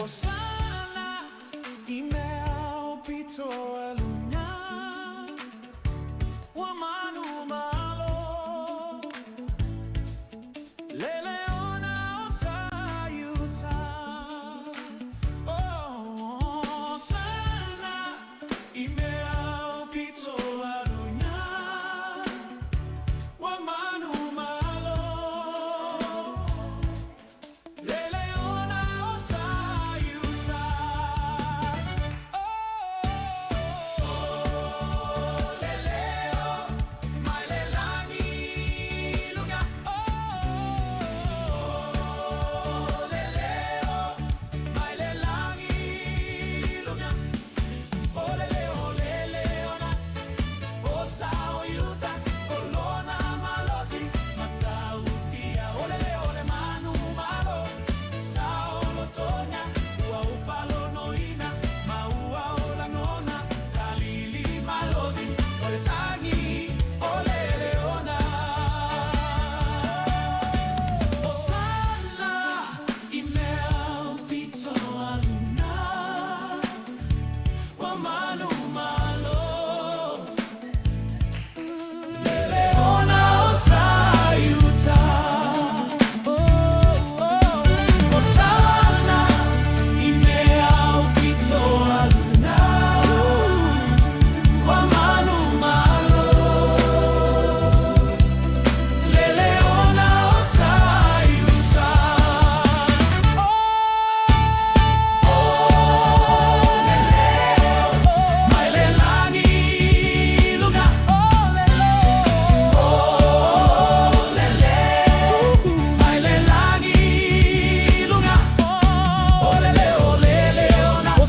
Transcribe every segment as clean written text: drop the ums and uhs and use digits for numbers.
Osana i mea o pito a luna Ua manumalo Lele ona o sa Iuta Oh, Osana i mea o pito a luna Ua manumalo Lele ona o sa Iuta Oh, lele o mai le lagi luga Oh, lele o mai le lagi luga O lele o lele ona O sa o Iuta o lona malosi Matautia O lele o le manumalo Sa o lotoga Ua ufalonoina Ma ua o lagona Talili malosi O le tagi O lele ona Osana i mea o pito a luna Ua manumalo Lele ona o sa Iuta Oh, oh. Osana i mea o pito a luna Ua manumalo Lele ona o sa Iuta Oh, lele mai le lagi luga Oh, lele Oh, lele mai le lagi luga Oh, lele o lele ona O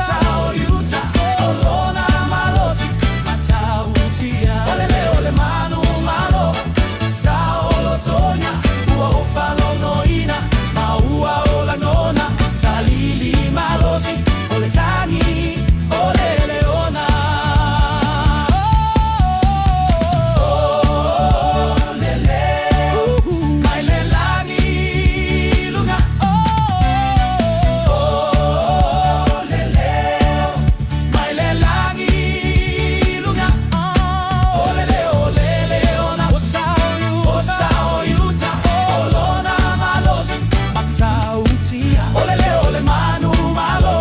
sa o Iuta O lona malosi Matautia O lele o le manumalo Sa o lotoga Ua ufalonoina Ma ua o lagona Talili malosi O le tagi O lele ona Oh, lele mai le lagi luga Oh, lele mai le lagi luga O lele o lele ona O sa o Iuta O lona malosi Matautia O lele o le manumalo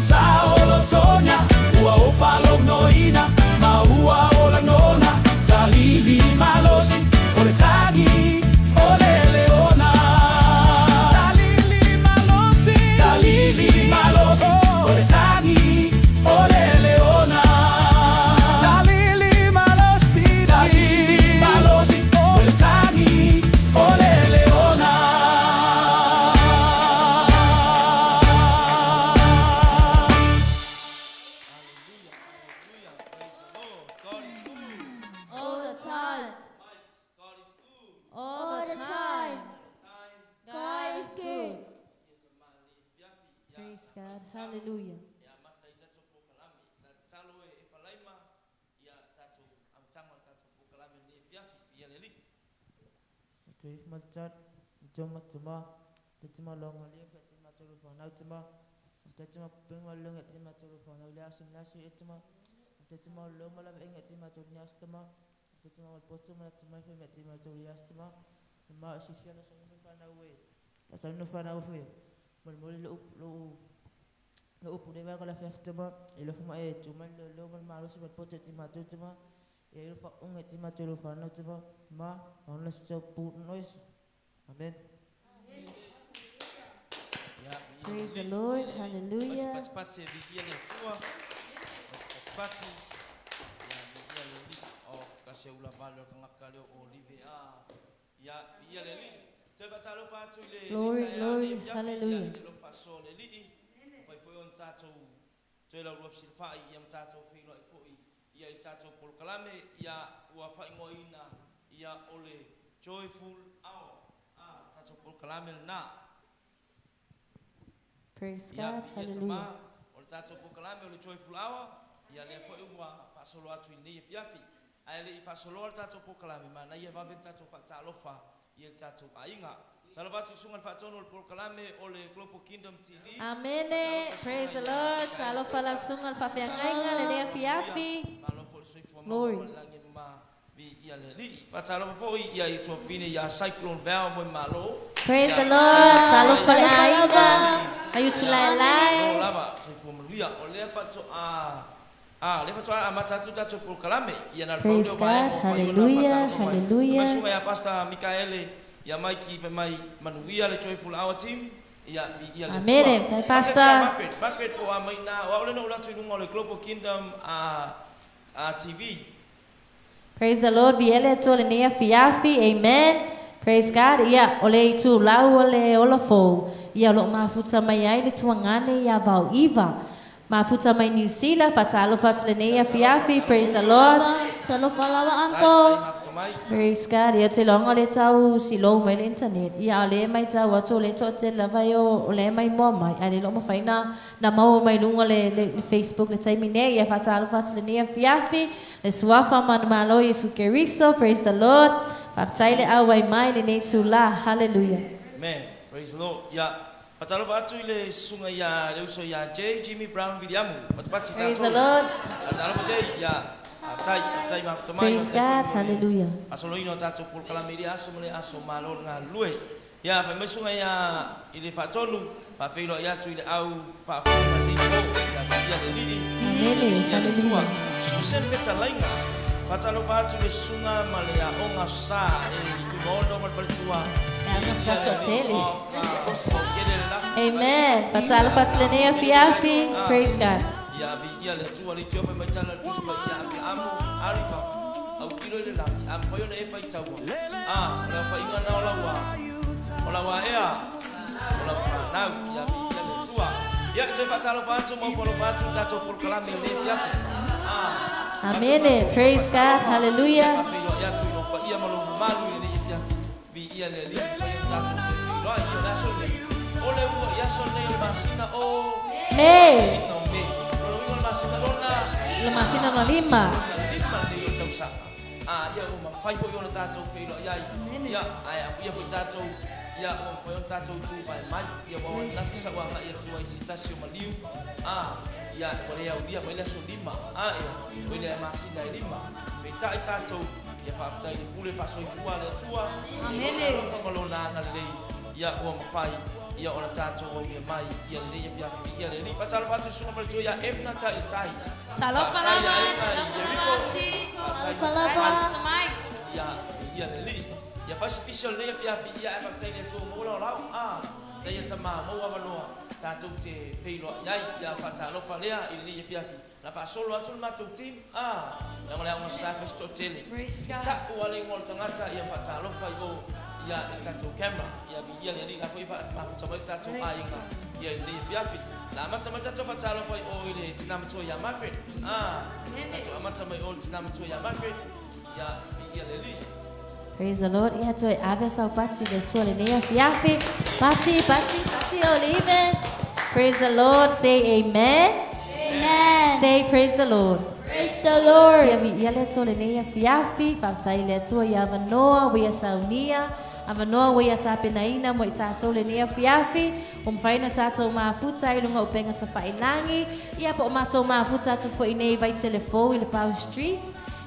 Sa o lotoga Ua ufalonoina Ma ua o lagona Talili malosi O le tagi O lele ona Talili malosi Talili malosi O le tagi O lele ona Talili malosi Talili malosi O le tagi O lele ona Hallelujah. Hallelujah. Praise the Lord. God is good. All the time. Mics, God is good. All the time. Time. God is good. Ia tama le fiafi. Ia Praise God. Hallelujah. Ia mata i tatou polokalame. Tatalo e e falaima. Ia tatou amataga o le tatou polokalame lenei afiafi. Ia le Alii. Tui tuma tuma tuma longa lia fa tuma tulu fa nau tuma tuma penga longa tuma tulu fa nau lia sum nasu tuma tuma longa la inga tuma tulu nias tuma tuma potu ma tuma fa ma tuma tulu lias tuma tuma sisia na sanu fa nau we la sanu fa nau fe mol mol lo lo lo upu de va la fa tuma e lo fa e tuma lo lo mal malu si potu tuma tuma e lo fa unga tuma tulu fa nau tuma ma on la so pu nois. Amen. Ia, Praise the Lord. Hallelujah. Patipati e viia le Atua. Patipati. Ia viia le Alii. O kasi ula vale o kangaka leo o live a. Ia viia le Alii. Toe faatalofa atu i le Glory, taeao glory, nei afiafi, hallelujah. Ia, i le lofa le Alii. Fai foi ona tatou toe laulua fesilafai ia ma tatou feiloai foi ia i le tatou polokalame ia ua faaigoaina ia o le Joyful Hour. Ah, tatou polokalame lena. Praise Ia, God. ia Hallelujah. tama, o le tatou polokalame o le Joyful Hour, ia lea foi ua faasolo atu i lenei afiafi. Ae le i faasoloa le tatou polokalame, manaia vave le tatou faatalofa ia le tatou aiga. Talofa atu i susuga i le faatonu o le polokalame o le Global Kingdom TV. Amene. Praise the Lord. Talofa lau susuga i le faafeagaiga lenei afiafi. Malo foi le soifua Glory. maua ma le lagi e mama viia le Alii. Faatalofa foi ia i tuafafine ia Cyclone Val Moemalo. Praise Ia the Lord. Talofa le Talofa aiga. lava. Maiutu laelae. Malo lava soifua manuia. O lea faatoa a lea faatoa amata atu tatou polokalame. Ia na o le pau Praise lea o vaega God. ua mafai ona Hallelujah. faatalofa mai. Hallelujah. Mai susuga ia Pastor Mikaele ia Maiki fai mai manuia le Joyful Hour Team. Ia viia le Amene. Atua. Tai Pastor Pastor. Margaret, Margaret o a mai na o au le na ula atu i luga o le Global Kingdom a a TV. Praise the Lord. Viia le Atua lenei afiafi. Amen. Praise God. Ia, o le itulau o le ola fou. Ia, o loo mafuta mai ai le tuagane ia Vaoiva. Mafuta mai Niu Sila. Faatalofa atu lenei afiafi. Praise the Lord. Talofa lava, uncle. Praise God. Ia te loga le tau silou mai le internet. Ia o le matau atu o le toatele lava ia o le mai moa mai. Ae le lo mafai na na maua mai luga le le le Facebook le taimi nei. Ia faatalofa atu lenei afiafi. Le suafa manumalo Iesu Keriso. Praise the Lord. Faafetai le auai mai lenei itula. Hallelujah. Amen. Praise the Lord. Ia, faatalofa atu i le susuga ia le uso ia J. Jimmy Brown Viliamu. Patipati Praise tatou. the Lord. Faatalofa J. Ia, faafetai, faafetai mafuta mai. Praise God. Hallelujah. Fasoloina o tatou polokalame i lea aso ma lea aso malo le galulue. Ia, fai mai susuga ia i le faatonu, faafeiloai atu i le au faafofoga i lenei po. Ia, viia le Alii. Amene. Viia le Atua. Hallelujah. Susan Fetalaiga, faatalofa atu i le susuga ma le aoga sa e i Tuimaono ma le faletua. Le aoga sa toatele. Amen. Amen. Faatalofa atu lenei afiafi. Praise God. Ia viia le Atua le itio fai mai tala le Tusi Paia Apelaamu alo i fafo autilo i le lagi a mafai ona e faitaua a o le aofaiga na o lau a o lau aea o lau fanau ia viia le Atua. Ia toe faatalofa atu ma ofo alofa atu le tatou polokalame i lenei afiafi a Amene. Praise God. Hallelujah. faafeiloai atu i lou paia ma lou mamalu i lenei afiafi viia le Alii mafai ona tatou feifeiloai o le aso lenei o le ua i aso lenei o le masina o May. masina o Me. O lona uiga o le masina lona Le masina lona lima. lona lima lenei o le tausaga. A ia ua mafai foi ona tatou feiloai ai. Ia ae amuia foi tatou ia ua mafai ona tatou tuvae mai. Ia ua ananafi sa ua agai atu ai se tasi o maliu. A ia ua le aulia mai le aso lima. A ia ua le masina e lima. Peitai tatou ia faafetai i le pule faasoifua a le Atua. Amene. Alofa ma lona agalelei ia ua mafai ia ona tatou aulia mai ia lenei afiafi viia le Alii. Faatalofa atu i susuga ma le tua ia Edna Taitai. Talofa Faafetai lava, ia Edna talofa i lava, Jericho. aunty. Faafetai Talofa lava. Mafuta mai. Ia viia le Alii. Ia fai se pisi o lenei afiafi ia ae faafetai i le Atua ua maua laolao. A faafetai ia tama maua avanoa tatou te feiloai ai. Ia faatalofa lea i lenei afiafi. Na faasolo atu le matou team. A leaga o le aoga sa fai se toatele. Praise God. Ta'u a le igoa o le tagata ia faatalofa i o ia i le tatou camera. Ia viia le Alii la foi mafuta mai le tatou aiga ia i lenei afiafi. La amata mai tatou faatalofa i o i le tina matua ia Margaret. A tatou amata mai o le tina matua ia Margaret. Ia viia le Alii. Praise the Lord. Ia toe ave sau pati le Atua lenei afiafi. Pati, pati, pati olive. Praise the Lord. Say amen. Amen. Say praise the Lord. Praise the Lord. Ia viia le Atua lenei afiafi. Faafetai i le Atua i avanoa ua ia saunia. Avanoa ua ia tapenaina mo i tatou lenei afiafi. Ua mafai ona tatou mafuta i luga o upega tafailagi. Ia po o matou mafuta atu foi nei vai telefou i le Pau Street.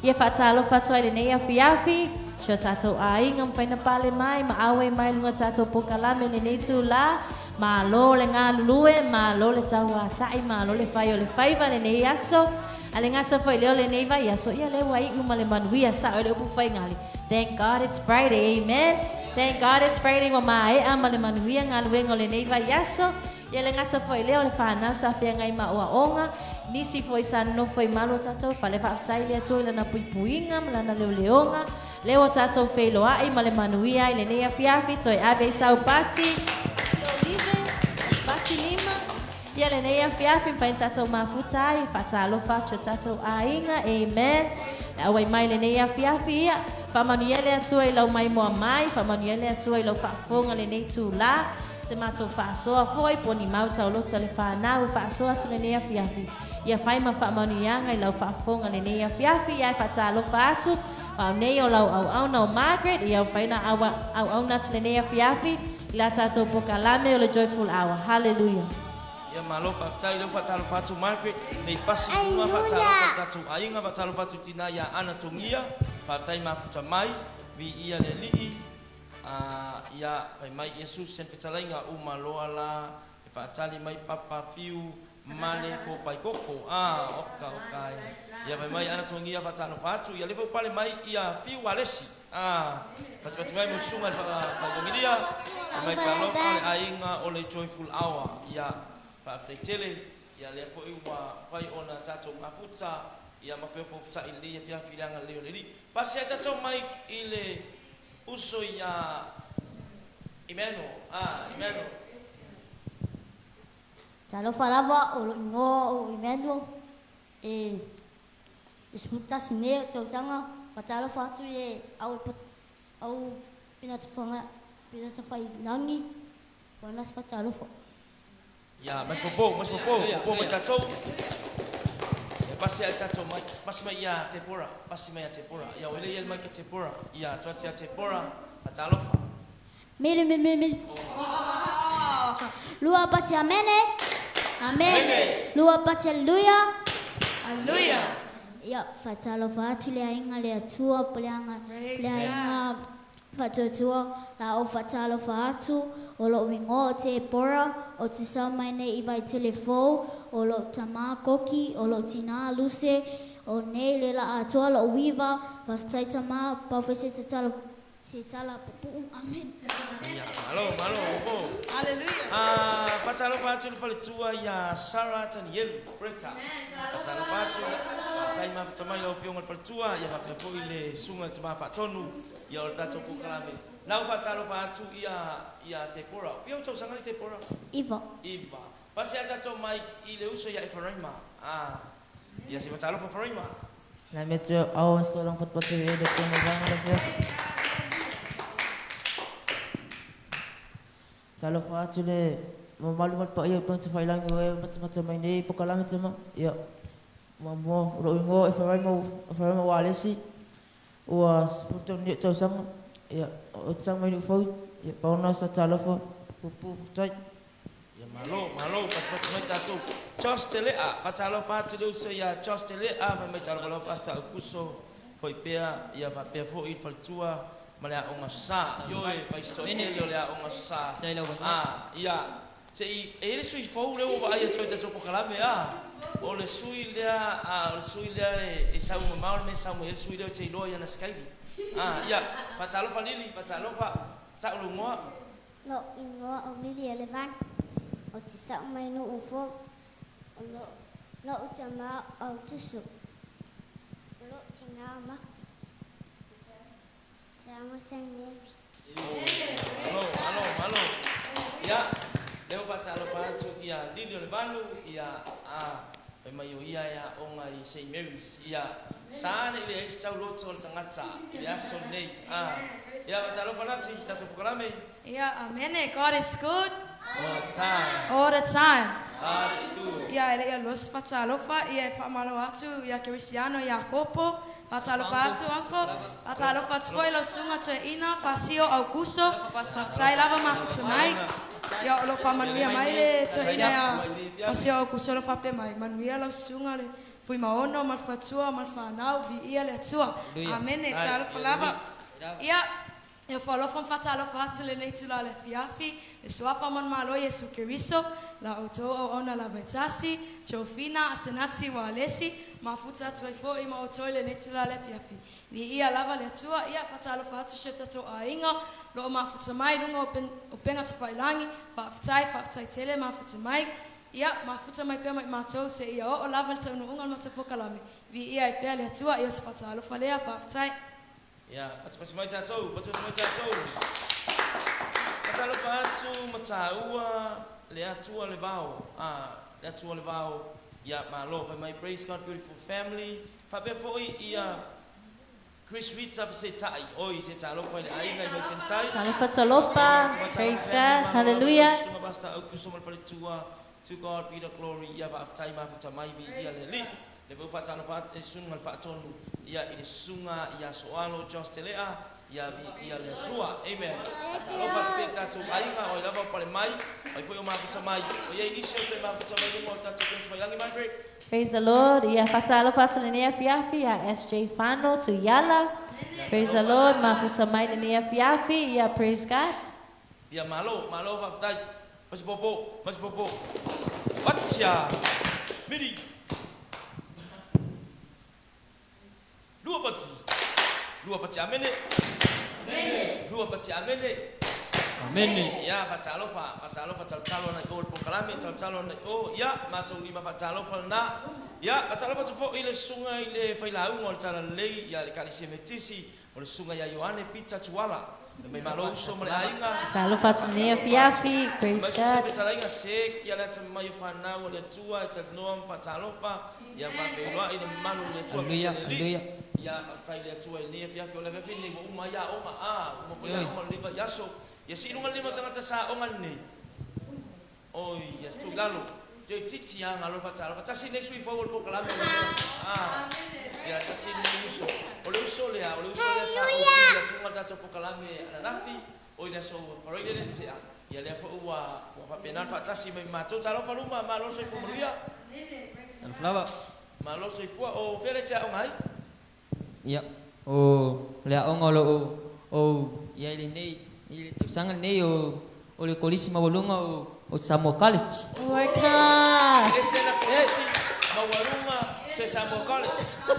Ia faatalofa atu ai lenei afiafi. Si o tatou aiga mafai ona pale mai ma auai mai luga o tatou polokalame lenei itula. Malo le galulue, malo le tauatai, malo le fai o le faiva lenei aso. A le gata foi lea o lenei vaiaso, ia lea ua iu ma le manuia sao i le upu faigali. Thank God it's Friday, amen. Thank God it's Friday ua maea ma le manuia galuega o lenei vaiaso. Ia le gata foi lea o le fanau sa feagai ma aoaoga, nisi foi sa nonofo i malu o tatou fale. Faafetai i le Atua i lana puipuiga ma lana leoleoga. Lea ua tatou feiloai ma le manuia ai lenei afiafi, toe ave i sau pati. Olive, pati lima. Ia lenei afiafi, mafai ona tatou mafuta ai, faatalofa atu i o tatou aiga. Amen. Le auai mai lenei afiafi, ia faamanuia le Atua i lau maimoa mai, faamanuia le Atua i lau faafofoga lenei itula. Se matou faasoa foi, po o ni mau taoloto a le fanau e faasoa atu lenei afiafi. Ia fai ma faamanuiaga i lau faafofoga lenei afiafi, ia e faatalofa atu. O au nei o lau auauna o Margaret, ia mafai ona auauna atu lenei afiafi. I la tatou pokalame o le Joyful Hour. Hallelujah. Ia malo faafetai lea ua faatalofa atu Margaret nei pasi i luga faatalofa i tatou aiga faatalofa atu i tina ia Ana Togia faafetai mafuta mai viia le Alii ia fai mai Iesu sen fetalaiga uma loa la e faatali mai papa fiu male ko pai koko oka oka e ia fai mai Ana Togia faatalofa atu ia lea foi ua pale mai ia Fiu Alesi fatifati mai mo susuga i le faaivagilia fai mai talofa le aiga o le Joyful Hour ia Faafetai tele, ia lea foi ua mafai ona tatou mafuta ia ma feofoofotai lelei afiafi i le agalelei o le Alii. Pasi ai tatou mic i le uso ia Emmanuel, ah Emmanuel. Talofa lava, o lou igoa o Emmanuel, e 11 nei ou tausaga, fatalofa atu i le au au pinatafailangi, ua nasi fatalofa. Ia, mas popo, mas popo, popo mai tatou. Ia pasi ai tatou mai, pasi mai ia Tepora, pasi mai ia Tepora. Ia o ele ia le mai ke Tepora. Ia atu atu ia Tepora, fatalofa. Mili mili mili mili. Lua pati amene. Amene. Lua pati aleluia. Aleluia. Ia fatalofa atu le aiga le Atua po le aiga le aiga Faatuatua la ou faatalofa atu, o lo'u igoa o Tepora, o te sau mai nei i Vaitele Fou, o lo'u tamā Koki, o lo'u tinā Luse, o nei le laa atoa lo'u iva, faafetai tamā, pau foi se tatalo se tala pupuu, amen. Ia, malo, malo, opo. Hallelujah. Ah, faatalofa atu i le faletua ia Sarah Tanielu Bretta. Faatalofa atu, faafetai mafuta mai lau Afioga i le faletua, ia faapea foi le susuga i le Tama Faatonu, ia o le tatou polokalame. Na ou faatalofa atu ia, ia Tepora. Fia ou tausaga le Tepora? Iva. Iva. Pasi a tatou mic i le uso ia Efaraima. Ah, ia se faatalofa Efaraima. Na me tue au ang stolang patpatu e le tuma vanga le fia. Talofa atu le mamalu ma le paia o Panga Tafailangi o e matamata mai nei pokalame tama. Ia, muamua o lou igoa o Efaraima Efaraima Walesi ua 13 nei tausaga. Ia, o te sau mai Nuufau, ia pau na sa talofa puupuu faafetai. Ia malo, malo, fatufatu mai tatou. Josh Telea, fatalofa atu le uso ia Josh Telea, fai mai talofa lava Pastor Aukuso, foi pea, ia faapea foi le faletua ma le aoga sa. Ioe, fai se toatele o le aoga sa. A, ia, se i, e i ai le sui fou lea ua vaai atu ai i tatou pokalame, a? O le sui lea, a, o le sui lea e, e sau mamao le mea e sau mai ai le sui lea ou te iloa i ana sikaili. A, ia, fatalofa Lily, fatalofa, tau lou igoa. Lou igoa o Lily Elevan, o te sau mai nuu fou, o lou tama o Autusu, o lou tina o Margaret, te aoga Saint Mary's. Malo, malo, malo. Ia, lea ua faatalofa atu ia Lily o le Valu, ia, a, fai mai o ia e aoga i Saint Mary's. Ia, sa ne i leai se tauloto a le tagata i le aso lenei. A, ia, faatalofa Nati, tatou pokalame. Ia, amene. God is good. All the time. All the time. God is good. Ia, e le i alu se faatalofa, ia e faamalo atu ia Kerisiano Iakopo, faatalofa atu uncle, faatalofa atu foi lau susuga Toeaina Fasio Aukuso, faafetai lava mafuta mai. Ia o lo o faamanuia mai le Toeaina ia Fasio Aukuso o lo o faapea mai, manuia lau susuga le Fuimaono ma le faletua ma le fanau, viia le Atua. Amene, talofa lava. Ia, E ofo alofa ma faatalofa atu lenei itula o le afiafi, le Suafa manumalo Iesu Keriso, la outou auauna lava e tasi, Jofina, Asenati, Ualesi, mafuta atu ai foi ma outou i lenei itula o le afiafi. Viia lava le Atua, ia, faatalofa atu si o tatou aiga, o lo o mafuta mai i luga o upega tafailagi, faafetai, faafetai tele mafuta mai, ia, mafuta mai pea ma i matou seia oo lava le taunuuga o le matou pokalame, viia ai pea le Atua, ia o se faatalofa lea, faafetai. Ia, patupatu mai tatou, patupatu mai tatou. Fatalofa atu ma taua le Atua le vao, a, le Atua le vao, ia, malo, fai mai, praise God beautiful family. Faapea foi ia Chris Rita fesetai, oi, se talofa i le aiga i Vaitele-tai. Talofa talofa, praise God, hallelujah. Susuga Pastor Aukuso ma le faletua, to God be the glory, ia faafetai mafuta mai viia le Alii. Le foi faatalofa atu i le susuga i le Faatonu, ia, i le susuga ia Soalo Josh Telea, Ia viia le Atua. Amen. Faatalofa atu pea i tatou aiga o ai lava o pale mai, mai foi o mafuta mai. O i ai nisi o toe mafuta mai luga o le tatou upega tafailagi, Margaret? Praise the Lord. Ia faatalofa atu lenei afiafi ia SJ Fano Tuiala. Praise the Lord. Mafuta mai lenei afiafi. Ia praise God. Ia malo, malo faafetai. Masi popo, masi popo. Patia. Miri. Lua pati. Lua pati amene. Lua pati amene. Amene. Ia faatalofa, faatalofa talotalo ana i o le polokalame, talotalo ana i o, ia, matou lima faatalofa lena. Ia, faatalofa atu foi i le susuga i le failauga o le Talalelei, ia le Ekalesia Metisi, o le susuga ia Ioane Pita Tuala. Fai mai malo uso ma le aiga. Talofa atu lenei afiafi. Praise Mai so se God. fetalaiga se ki a le atamamai o fanau a le Atua e talanoa ma faatalofa, ia faafeiloai le mamalu o le Atua Haleluia, Viia le Alii. haleluia. Ia faafetai i le Atua i lenei afiafi, o le afiafi lenei ua uma ai aoga, a, ua uma foi Ioe. aoga o le vaiaso. Ia sii i luga le lima o tagata sa aoga lenei. Oi, ia se tuu i lalo. Toe titi lava galo faatalofa. Tasi lenei sui fou o le polokalame lenei. A, ia tasi lenei uso. O le uso lea, o le uso lea sa ou pili atu le tatou polokalame ananafi, oi le aso Faraile lea na tea. Ia lea foi ua ua faapena ona faatasi mai ma matou. Talofa luma, malo le soifua manuia. Talofa lava. Malo le soifua. O fea le te aoga ai? Ia, o le aoga o lo o ou i ai lenei i le tausaga lenei o o le Kolisi Maualuga o o Samoa College. Work hard. E ese la kolisi maualuga toe Samoa College. A,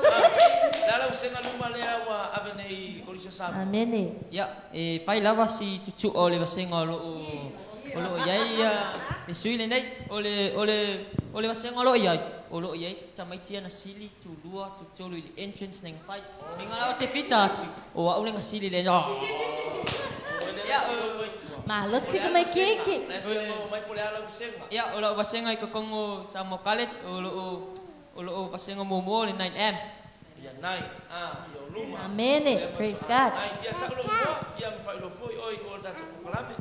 le a lau sega luma lea ua ave nei i le Kolisi o Samoa? Amene. Ia, e fai lava si tutu'a o le vasega o lo o o lo o i ai ia le sui lenei. O le o le o le vasega o lo o i ai, o lo o i ai tamaiti ia na sili tulua tutolu i le entrance na fai. Inga la o te fita atu, o a'u le gasili le O le Ia, isi o mai tua. Malosi O le ka a mai lau sega? keiki. La e o fia le maua mai po o le a lau sega? Ia, o la'u vasega i totonu o Samoa College, o lo'o o lo'o vasega muamua o le 9M. Ia nine, a, ia o luma. O Amene. lea Praise faatoa God. nine. Ia ta'u lou igoa, ia ma faailoa foi oe i o le tatou polokalame.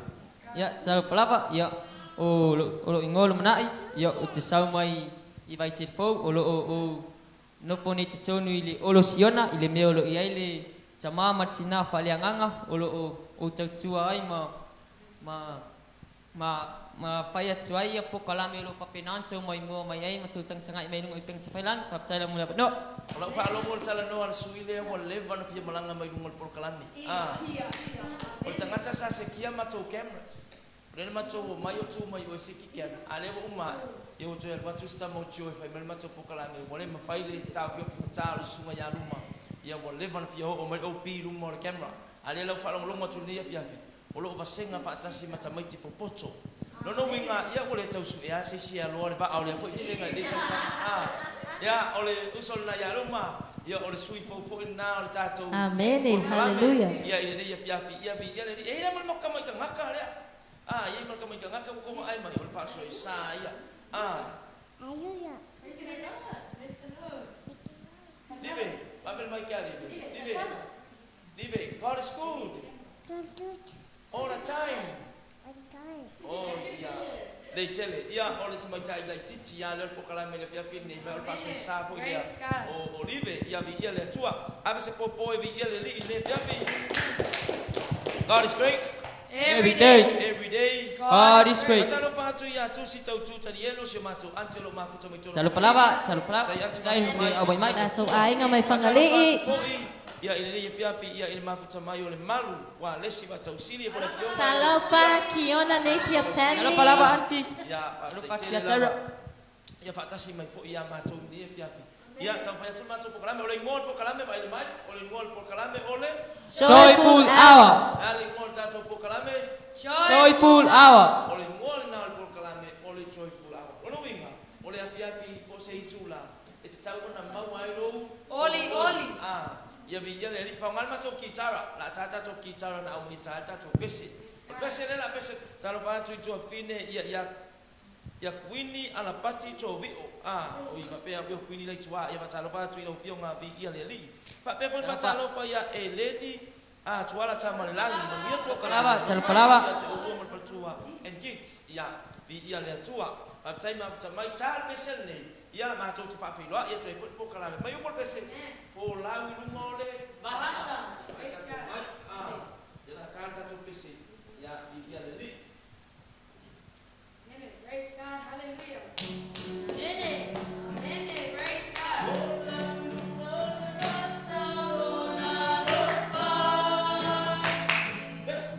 Ia, talofa lava, ia, o lou igoa o Lumana'i, ia, ou te sau mai i Vaitele Fou, o lo'o ou nofo nei i totonu i le Olo Siona, i le mea o lo'o i ai le tamā ma le tinā faaleagaga, o lo'o ou tautua ai ma ma ma ma fai atu ai ia polokalame o lo'o faapena ona tou maimoa mai ai ma tou tagatagai mai i luga o upega tafailagi. Faafetai lava mo le avanoa. O lau faalogo i le talanoa a le sui lea ua leva ona fia malaga mai luga o le polokalame. A, o le tagata sa sekia matou cameras. O lea na matou omai o tu mai o e seki camera, a o lea ua uma ae, ia ua toe alu atu si tama o Joe e fai mai le matou polokalame, ua le mafai le taofiofi ma ta o le susuga ia luma. Ia ua leva ona fia oo mai le OP i luma o le camera. A o lea la ua faalogologo atu i lenei afiafi, o lo o vasega faatasi ma tamaiti popoto. Lona uiga, ia ua le tau su'e lava se isi e aloa le vaa o lea foi vasega i lenei tausaga. A, ia, o le uso lena ia luma, ia o le sui fou foi lena o le tatou Amene. polokalame, Hallelujah. ia i lenei afiafi, ia viia le Alii. E i ai la ma le makamaitagaka lea. A, e i ai ma le kamaitagaka ua kou vaai mai, o le faasoesa ia. A, Live, vave le mic ia Live. Live, Live, God is good all the time. Oh, ia. Lei tele, ia, o le tamaitai laitiiti lava lea o le polokalame i le afiafi lenei, ma o le faasoesa foi lea o Live, ia viia le Atua. Ave se popo e viia le Alii i lenei afiafi. God is great. Every day. Every day. God is great. Faatalofa atu ia Tusi Tautu Tanielo, si o matou aunty o lo o mafuta mai totonu. Talofa lava, talofa lava. Tai aunty Tai mafuta mai. au mai mai. Tatou aiga mai Faatalofa Fagalii. atu foi ia i lenei afiafi ia i le mafuta mai o le malu ua lesi faatausili e po o le afioga i le Talofa Kiona Napier Talofa lava family. aunty. Ia Talofa faafetai tia tele Tyra. lava ia faatasi mai foi ia matou i lenei afiafi. Ia taumafai atu le matou polokalame, o le igoa o le polokalame vaai mai, o le igoa o le polokalame o le Joyful Joyful Hour. Hour. Le a le igoa o le tatou polokalame? Joyful Hour. O le igoa lena o le polokalame o le Joyful Hour. Lona uiga, o le afiafi po o se itula e tatau ona maua ai lou olioli. A, ia viia le Alii. Faaaoga le matou kitara, o le a tā tatou kitara na aumai e tā ai le tatou pese. O le pese lea o le a pese, talofa atu i tuafine ia ia ia Kuini Alapati Tovi'o. A, oi faapea o Kuini lai tuā, ia faatalofa atu i lau afioga viia le Alii. Faapea foi le Talofa. faatalofa ia Eleni a Tuala Tamalelagi, manuia le Talofa polokalame, lava, manuia talofa lava. ia te oulua ma le faletua and kids. Ia viia le Atua. Faafetai mafuta mai, tā le pese lenei, ia matou te faafeiloai atu ai foi le polokalame. Mai upu le pese, folau i luga o le vasa. Mai tatou mai. A. pese ia viia le Alii. Amen. Praise God. Hallelujah. Amen. Amen. Praise God. Yes.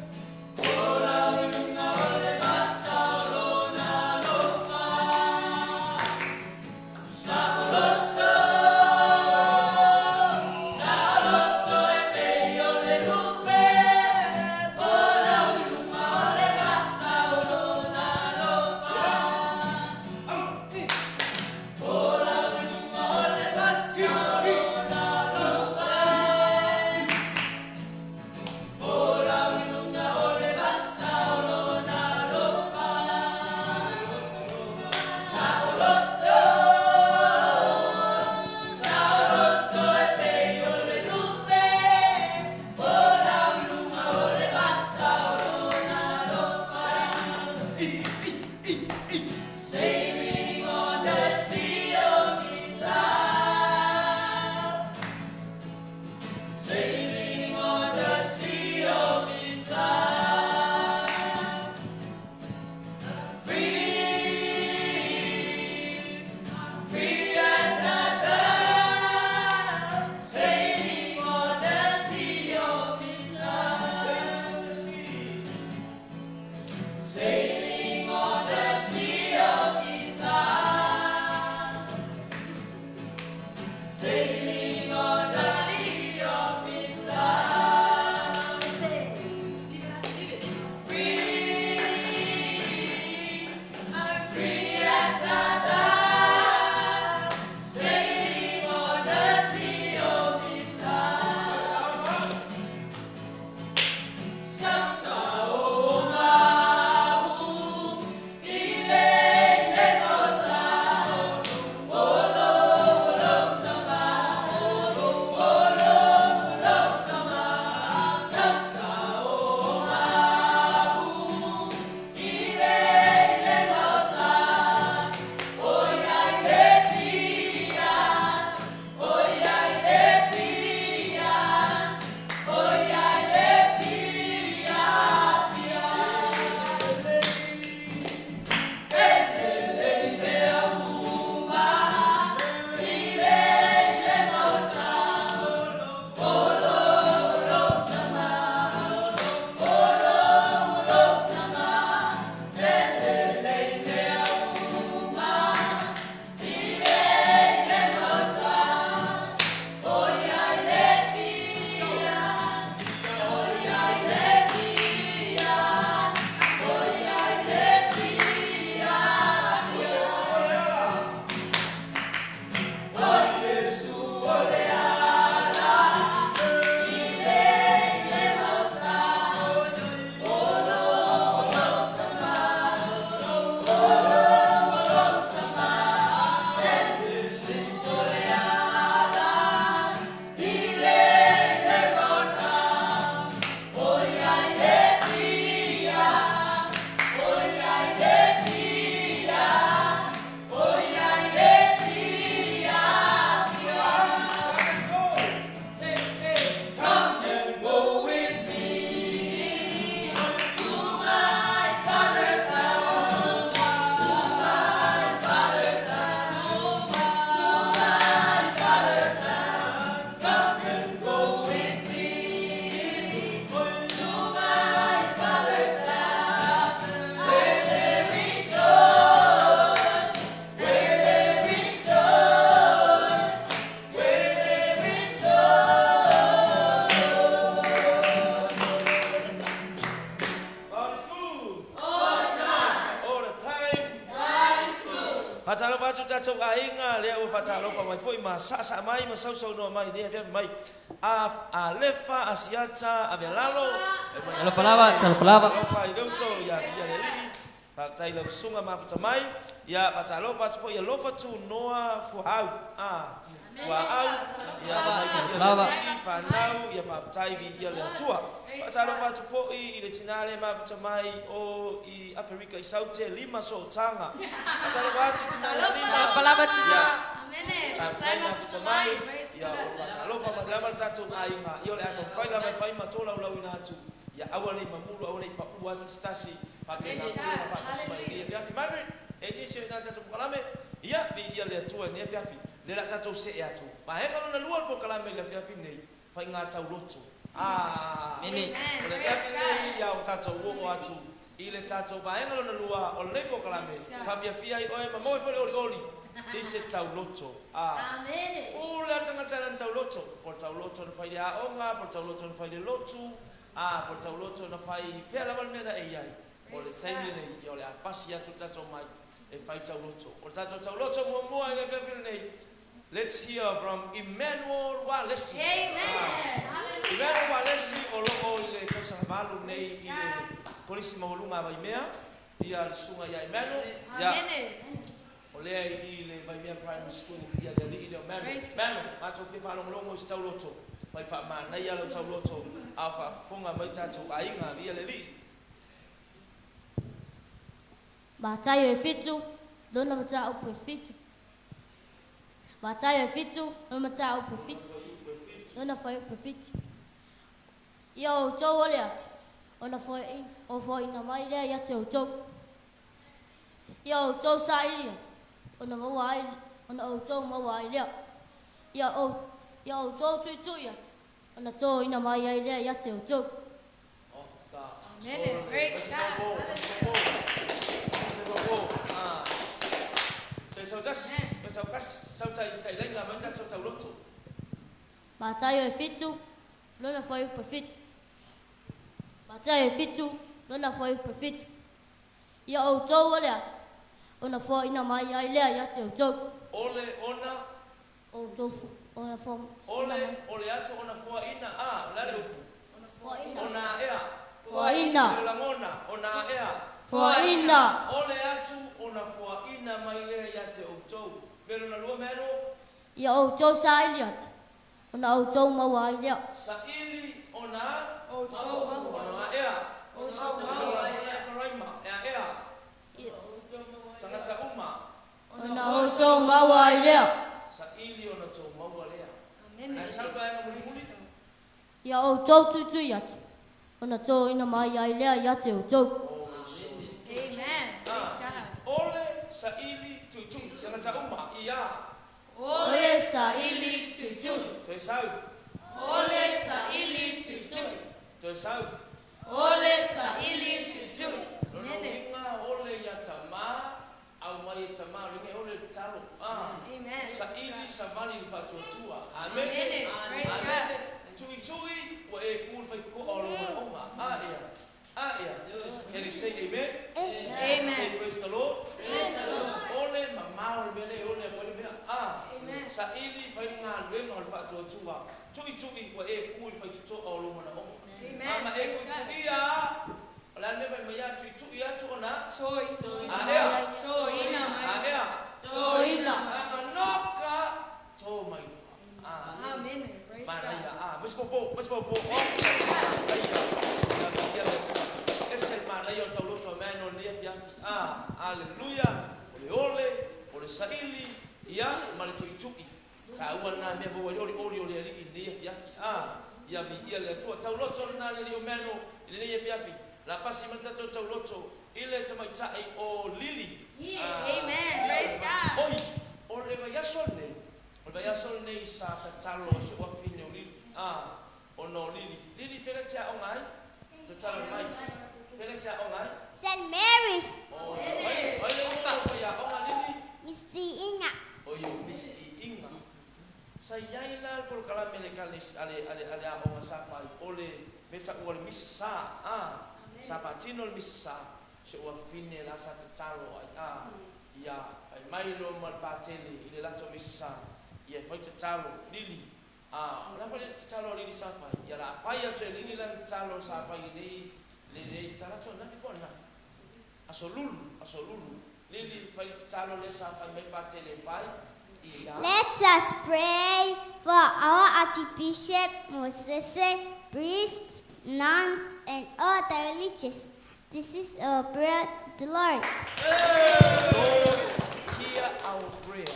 God is good. All the time. All the time. God is good. Faatalofa atu tatou aiga lea ua faatalofa mai foi ma saasaa mai ma sausaunoa mai i lenei afiafi mai a Alefa Asiata Avelalo. Talofa lava, talofa lava. Alofa i le uso ia ia le alii. Faafetai i lau susuga mafuta mai. Ia faatalofa atu foi alofa tunoa fuaau. Fuaau. Ia mai ia le alii fanau ia faafetai viia le Atua. Faatalofa atu foi i le tinā le mafuta mai o i Aferika i Saute lima sootaga. Faatalofa atu tinā le lima. Talofa lava tina. Amen. Faafetai mafuta mai. Ia o faatalofa mai lava le tatou aiga. Ia o le a taumafai lava e fai ma tolaulauina atu. Ia aua nei mamulu, aua nei paʻu atu se tasi, faapena pule ma faatasi mai i lenei afiafi. Margaret, e se isi o i ina i le tatou polokalame? Ia, viia le Atua i lenei afiafi. Lea o le a tatou see atu. Vaega lona lua o le polokalame i le afiafi lenei, faiga tauloto. Ah! O le afiafi lenei, ia ua tatou oo atu i le tatou vaega lona lua o lenei polokalame, faafiafia ai oe ma maua ai foi le olioli i se tauloto. Ah! Pule lava le tagata i lana tauloto, po o le tauloto na fai i le aoga, po o le tauloto na fai i le lotu, a, po o le tauloto na fai i fea lava le mea na e i ai. O le taimi lenei, ia o le a pasi atu le tatou mic e fai tauloto. O le tatou tauloto muamua i le afiafi lenei, let's hear from Emmanuel Walesi. Emmanuel Walesi o lo o i le tausaga valu nei i le Kolisi Maualuga a Vaimea, ia le susuga ia Emmanuel. Ia, o lea i le Vaimea Primary School, ia le alii lea o Emmanuel. Emmanuel, matou fia faalogologo i se tauloto, mai faamanaia lau tauloto a o faafofoga mai tatou aiga, ia le alii. Mataio e 7, lona mataupu e 7. Mataio e 7, lona mataupu e 7. Lona fuaiupu e 7. Ia outou o le atu, ona foaina mai lea ia te outou. Ia outou sailia, ona maua ai, ona outou maua ai lea. Ia outou tuitui atu, ona toina mai ai lea ia te outou. Amen. Praise God. Mataio e 7, lona fuaiupu e 7. Mataio e 7, lona fuaiupu e 7. Ia outou o le atu, ona foaina mai ai lea ia te outou. Ole ona. Outou ona foaina mai. Ole o le atu ona foaina a, o le a le upu? Foaina. Ona ea. Foaina. Le lagona, ona ea. Foaina. Ole atu ona foaina mai lea ia te outou. Mea lona lua mea no? Ia outou saili atu, ona outou maua ai lea. Saili ona. Outou maua. Ona ea. Outou maua ai lea. Efraima, ea ea. Tagata uma. Ona outou maua ai lea. Saili ona outou maua lea. Ae sau vaega mulimuli. Ia outou tuitui atu, ona toina mai ai lea ia te outou. Amen. Praise God. Ole saili tuitui. Tagata uma. Ia. Ole saili tuitui. Toe sau. Ole saili tuitui. Toe sau. Ole saili tuitui. Lona uiga ole ia tama, au mai e tama, o le ole le talo. Amen. Saili savali le faatuatua. Amen. Amen. Praise God. Tuitui, ua e ku le faikoa o lou manaoga. A ea. A ea. Can you say amen? Amen. Say praise the Lord. Praise the Lord. Ole mamao le mea le ole a le mea. A. Amen. Saili fai galuega o le faatuatua. Tuitui, ua e ku le faitotoa o lou manaoga. Amen. Ama e Praise God. kuikuia. O le a le mea fai mai a tuitui atu ona. Toi. A ea. Toina mai. A ea. Toina. Ama noka to mai. Amen. Praise God. Manaia. Masi popo, masi popo. Aia. Ese manaia o tauloto a mea no le afiafi. Hallelujah. O le ole, o le saili, ia, ma le tuitui. Taua nā mea maua i oli oli o le alii i lenei afiafi. Ia vi ia le Atua. Tauloto lena le alii o mea no i lenei afiafi. La pasi mai tatou tauloto i le tamaitai o Lili. Amen. Praise God. Oi, o le vaiaso lenei. O le vaiaso lenei sa tatalo o se uafine o Lili. Ona o Lili. Lili, fela te aoga ai? Tatalo mai. Fela te aoga ai? Saint Mary's. O, ai le uta o ia aoga Lili? Misty Inga. O io, Misty Inga. Sa iai la le polokalame le kales ale ale ale aoga sa fai. O le meta ua le Miss Sa. Sa patino le Miss Sa. Se uafine la sa tatalo ai. Ia, ai mai lo ma le patele i le lato Miss Sa. Ia fai tatalo Lili. La fai le tatalo Lili sa fai. Ia la fai atu e Lili la tatalo sa fai nei le nei talato na fi pona. Aso lulu, aso lulu. Lili fai le tatalo le sa fai mai patele fai. Ia. Let us pray for our Archbishop Moses, priests, nuns, and all the religious. This is our prayer to the Lord. Lord, hear our prayer.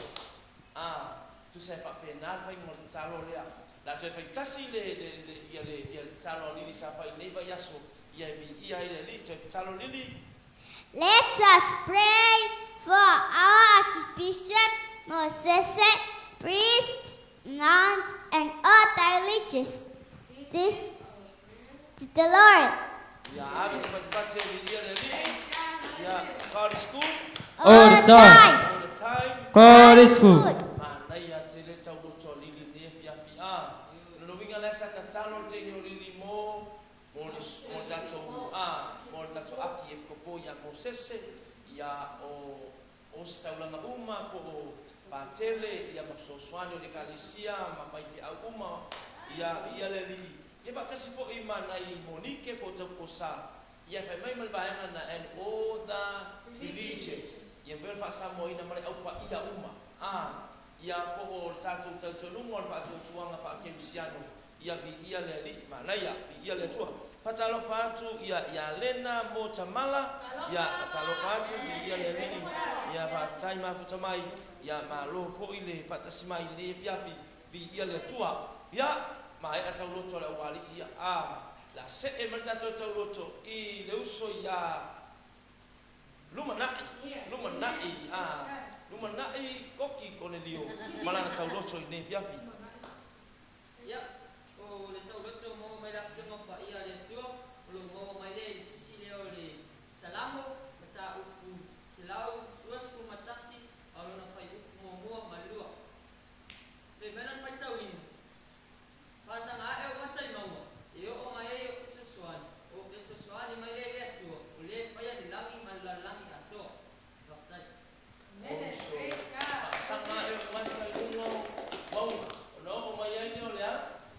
Tu se fa pe na fai mo tatalo lea. La La toe faitasi le le le ia le ia le tatalo a Lili sa fai i lenei vaiaso, ia e viia ai le Alii. Toe tatalo Lili. Let us pray for our Archbishop Mosese, priests, nuns, and all the religious. This to the Lord. Ia ave se patipati e viia le Alii. Ia, God is good. All the time. All the time. God is good. Manaia tele tauloto a Lili i lenei afiafi. A, o lona uiga la sa tatalo le teine o Lili mo, mo le, mo le tatou, a, mo le tatou aki e kopo ia Mosese, ia o, o se taulaga uma po o Patele, ia ma fesoasoani o le Ekalesia ma faifeau uma, ia, ia le Alii. Ia faatasi foi ma nai monike po o tauposa, ia fai mai ma le vaega na and all the religious, ia mafai ona faasamoaina ma le au paia uma, a, ia po o le tatou talitonuga o le faatuatuaga faakerisiano, ia viia le Alii. Manaia, viia le Atua. Faatalofa atu ia ia Lena mo Tamala, ia faatalofa atu, viia le Alii, ia faafetai mafuta mai, ia malo foi le faatasi mai i lenei afiafi, viia le Atua. Ia, maea tauloto a le aualii ia, a, le a see mai le tatou tauloto i le uso ia Lumanai, Lumanai, a, Lumanai Koki Konelio ma lana tauloto i lenei afiafi. Ia, o le tauloto ua maua mai le Afioga Paia a le Atua, o lo o maua mai lea i le tusi lea o le Salamo, mataupu 121, a o lona fuaiupu muamua ma le lua. Fai mai lana faitauina, Faasaga ae ou mata i mauga, e oo mai ai ou fesoasoani, o ou fesoasoani mai lea i le Atua, o le e faia le lagi ma le lalolagi atoa. Faafetai. Oso, faasaga ae ou mata i luga o mauga, ona oo mai ai lea o le a?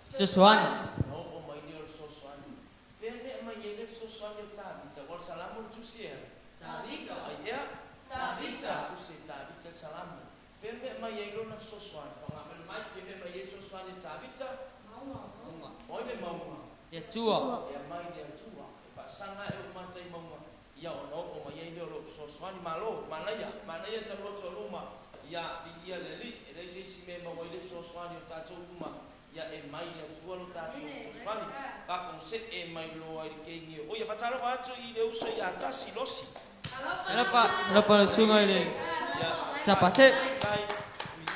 Fesoasoani. Ona oo mai lea o le fesoasoani. Fea mea mai ai le fesoasoani o Tavita? Ua o le Salamo le tusi ea? Tavita. Ai ea? Tavita. Tusi e Tavita le Salamo. Fea mea mai ai lona fesoasoani? Faga mai le mic, fea mea mai ai le fesoasoani o Tavita? Mauga. O ai le mauga? Le Atua. E aumai le Atua. E faasaga ae ou mata i mauga, ia ona oo mai ai lea o lou fesoasoani. Malo, manaia, manaia tauloto a luma, ia viia le Alii. E leai se isi mea e maua ai le fesoasoani o tatou uma, ia e mai le Atua lo tatou fesoasoani. Tatou see mai loa i le keigi o ia faatalofa atu i le uso ia Tasi Losi. Alofa, alofa le susuga i le Ia, Sapate. faafetai,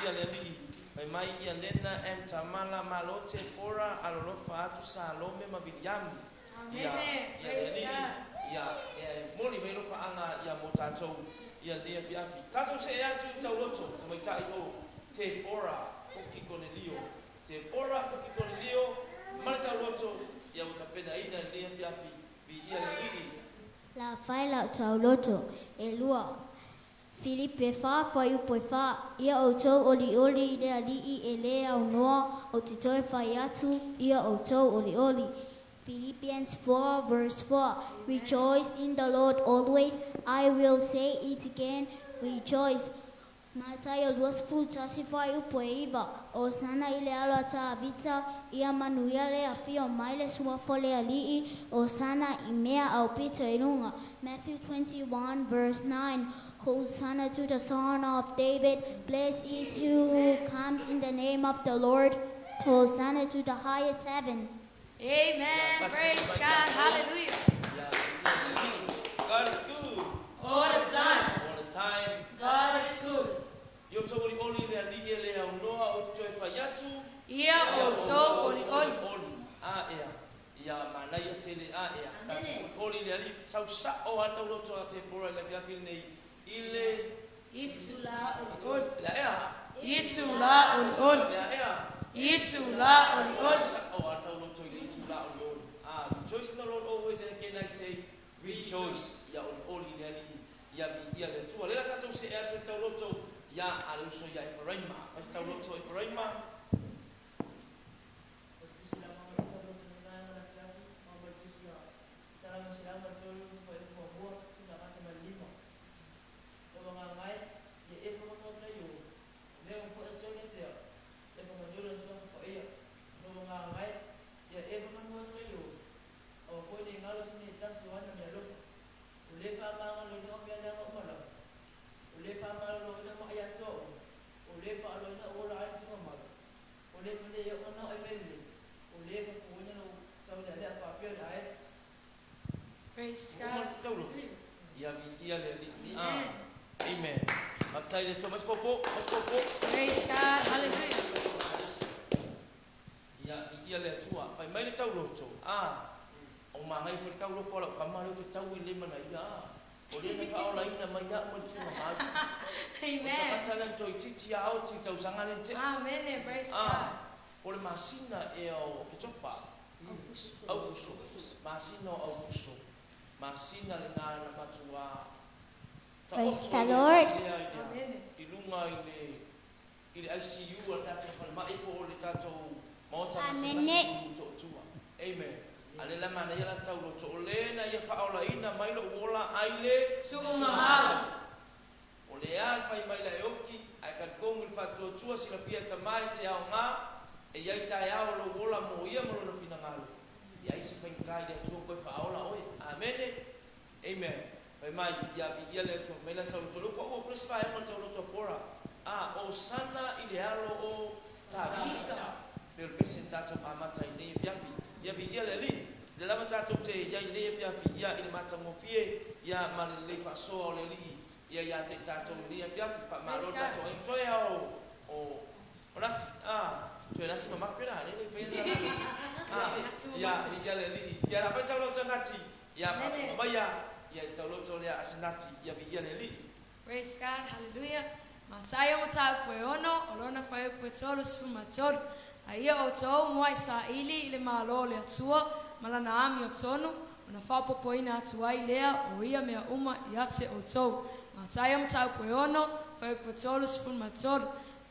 viia le Alii. Fai mai ia Lena M. Tamala Malote Pora alolofa atu Salome ma Viliami. Ia, ia le Alii, ia, e momoli mai alofaaga ia mo tatou ia lenei afiafi. Tatou see atu i tauloto, tamaitai o Tepora Koki Konelio. Tepora Koki Konelio ma le tauloto ia ua tapenaina i lenei afiafi. Viia le Alii. La fai lau tauloto, e lua. Filipe 4 fuaiupu e 4, Ia outou olioli i le Alii e lē aunoa, ou te toe fai atu, ia outou olioli. Philippians 4 verse 4, Rejoice in the Lord always, I will say it again, rejoice. Mataio 21 fuaiupu e 9, Hosana i le alo a Tavita, ia manuia le afio mai le suafa o le Alii, Hosana i mea aupito i luga. Matthew 21 verse 9, Hosanna to the Son of David, blessed is he who comes in the name of the Lord, Hosanna to the highest heaven. Amen. Praise God. Hallelujah. God is good. All the time. All the time. God is good. Ia outou olioli i le Alii e le aunoa, ou te toe fai atu. Ia outou olioli. Olioli. A ea. Ia manaia tele a ea. Tatou olioli i le Alii. Sau sao lava le tauloto a Tepora i le afiafi lenei i le. Itula olioli. Le a ea. Itula olioli. Le a ea. Itula olioli. Sao lava le tauloto i le itula olioli. Ah, rejoice in the Lord always, and again I say rejoice. Ia olioli i le Alii. Ia viia le Atua. Lea tatou see atu i le tauloto ia a le uso ia Eferaima. Fai se tauloto Eferaima. O le tusi la maua i tauloto i lena vaega o le afiafi, maua mai le tusi a Salamo 103 fuaiupu muamua seia gata ma le 5. Ua magaga e, ia e faamanu atu nei o, o mea ua fo'i atu ai ia te au, e faamanu lona suafa paia. Ua magaga e, ia e faamanu atu nei o, aua foi ne i galo se mea e tasi o ana meaalofa. O lē faamagaloina o mea leaga uma lava, o lē faamaloloina ma'i atoa uma, o lē faaloina ua ola ai le tuugamau, Praise Uma God. le tauloto. Ia viia le Alii. Amen. Faafetai i le Atua. Mas popo, mas popo. Praise God. Hallelujah. Ia viia le Atua. Fai mai le tauloto. O magai foi le tauloko a lau kama lea ou te tau i le mana ia. O lea na faaolaina mai au ma le tugamalu. O Amen. tagata lea na toeitiiti a oti i tausaga lea na tea. Amen. Praise God. O le masina ea o Ketopa. Aukuso. Masina o Aukuso. Masina lenā na matuā. Praise Taoto the i le- Lord. i lea i le- Amen. i luga i le ICU a le tatou falemai po o le tatou maota Amene. gasegase i Motootua. Amen. A le la manaia la tauloto o le na ia faaolaina mai lou ola ai le Tuugamau. O le a le fai mai la e oki, ae talitonu i le faatuatua silafia e tamā e te aogā, e iai taeao o lou ola mo ia ma lona finagalo. Ia ai se faigata i le Atua koe faaola oe. Amene. Amen. Fai mai, ia viia le Atua, mai la tauloto. Lea ua paua pule se vaega o le tauloto a Pora. O sana i le alo o Tavita. Pe o le pese na tatou amata i nei afiafi. Ia viia le Alii. Le lava tatou te iai i nei afiafi, ia i le matagofie, ia ma le lelei faasoa o le Alii. Ia ia te i tatou i nei afiafi. Faamalo Praise God. tatou ai. Toe ao o nati. Toe nati mamaka pe la, le le whaia nati. Ia, ia le Alii. Ia la pai tauloto nati. Ia, Amen. maia. Ia tauloto lea asinati. Ia viia le Alii. Praise God. Hallelujah. Mataio mataupu e 6, o lona fuaiupu e 33. A ia outou muaʻi saʻili i le Mālō o le Atua ma lana amiotonu, ona faaopoopoina atu ai lea o ia mea uma ia te outou. Mataio mataupu e 6, fuaiupu e 33.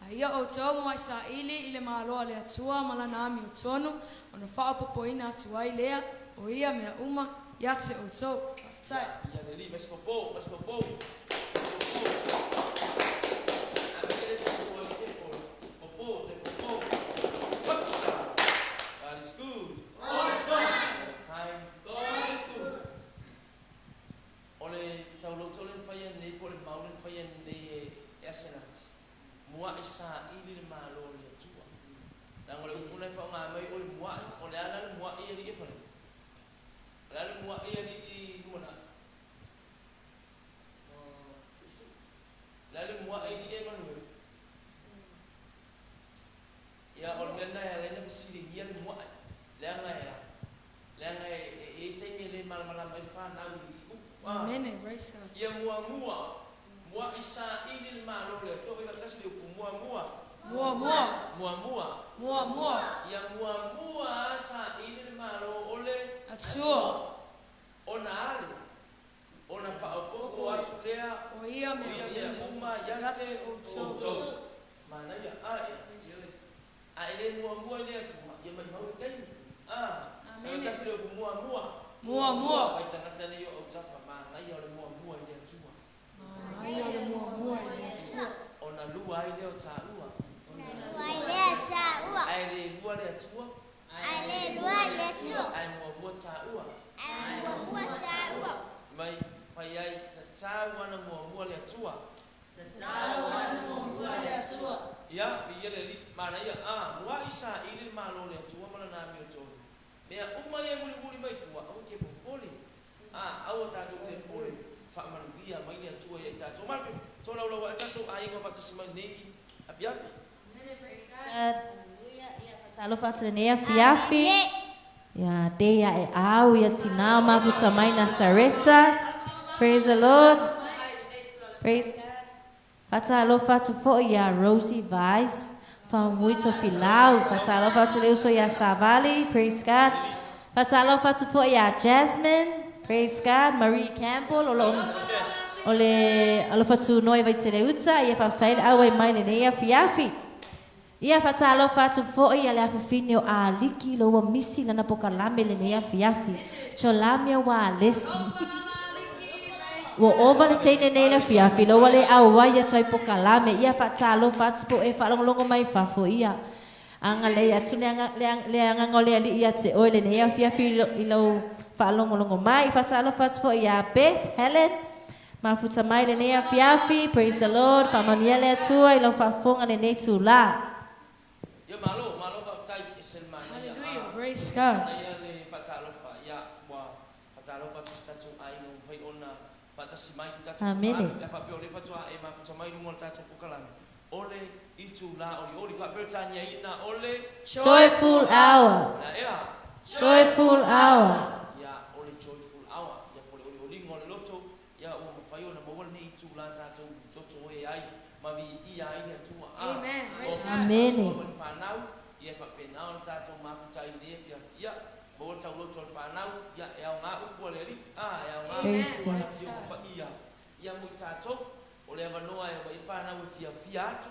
A ia outou muaʻi saʻili i le Mālō a le Atua ma lana amiotonu, ona faaopoopoina atu ai lea o ia mea uma ia te outou. Faafetai. Ia le Alii, mas popo, mas popo. God is good. All the time. All the time. God is good. O le tauloto le whaia nei, po le mau le whaia nei e asenati. Mua i sa ili le malo le atua. Nanga o le upuna e whaonga mai o le mua, o le ala le mua i ali e whare. O le ala le mua i ali i lumana. Le ala le mua i ali e manue. Ia, o le mea na e ala ina fesilingia le mua. Le anga e a. Le anga e e teime le malamalama i le whanau i upu. Amen. Praise God. Ia mua mua. Mua i sa ili le malo le atua. Vai whakatasi le upu mua mua. Mua mua. Mua mua. Mua mua. Ia mua mua sa ili le malo o le Atua. Ona ale. Ona whaopoko atu lea. O ia O mea ia mea uma uma ia ia te te outou. outou. Manaia ae. A ele mua mua i le atua. Ia mai mau e kaimi. Amen. Whakatasi le upu mua mua. Mua mua. Vai tangata nei o autafa. Manaia o le mua mua i le atua. Manaia o le mua mua i le Atua. Ona lua ai lea o tāua. Lua i lea tāua. Ai le lua le atua. Ai le lua le atua. Ai mua mua tāua. Ai mua mua tāua. Mai pai ai tatau ana mua mua le atua. Tatau ana mua mua le Atua. Ia, ia le Alii, manaia, mua i sa ili le malo le atua ma lana amiotonu. Mea uma ia mulimuli mai pua, aua ke popole. Aua tātou te popole. Faamanuia mai le Atua ia i tātou. Mape, tō laulaua e tātou aiga faatasi mai nei afiafi. Praise God. Hallelujah. Ia faatalofa atu lenei afiafi. Ia te ia e au ia tinā o mafuta mai Nasareta. Praise the Lord. Praise God. Faatalofa atu foi ia Rosie Weiss. Famuito filau. Faatalofa atu le uso ia Savali. Praise God. Faatalofa atu foi ia Jasmine. Praise God. Marie Campbell. O lo o le alofa tu noi vai te le uta. Ia faafetai le au ai mai lenei afiafi. Ia faatalofa atu foi ia le afafine o Aliki lo ua misi lana pokalame lenei afiafi. Tsolame ua alesi. Ua ova le teine nei le afiafi, lo ua le au ai atu ai pokalame. Ia faatalofa atu po e faalogologo mai fafo ia. Anga le atu le anga le anga le anga ngole ali ia te oe lenei afiafi i lau faalogologo mai. Faatalofa atu foi ia Beth Helen. Mafuta mai lenei afiafi. Praise the Lord. Faamanuia le Atua i lau faafofoga lenei tula. Ia malo, malo faafetai e se le manaia. Hallelujah. Praise God. Manaia le faatalofa. Ia, ua faatalofa atu se tatou Faatasi mai i tatou Amene. Pe a faapea o lea faatoa e mafuta mai i luga o le tatou polokalame, o le itulā olioli faapea le taniaina o le Joyful hour. O le a ea? Joyful hour. Ia, o le joyful hour, ia po o le olioliga o le loto, ia ua mafai ona maua lenei itulā tatou totoe ai ma viia ai le Atua. A, Amen. o Praise God. Amene. ma le fanau, ia e faapena ona tatou mafuta ai i lenei afiafi. Ia, maua le tauloto o le fanau, ia e aoga upu a le Alii. A, e aoga Praise upu a le God. Afioga Paia. Ia mo i tatou, o le avanoa e omai ai fanau e fiafia atu,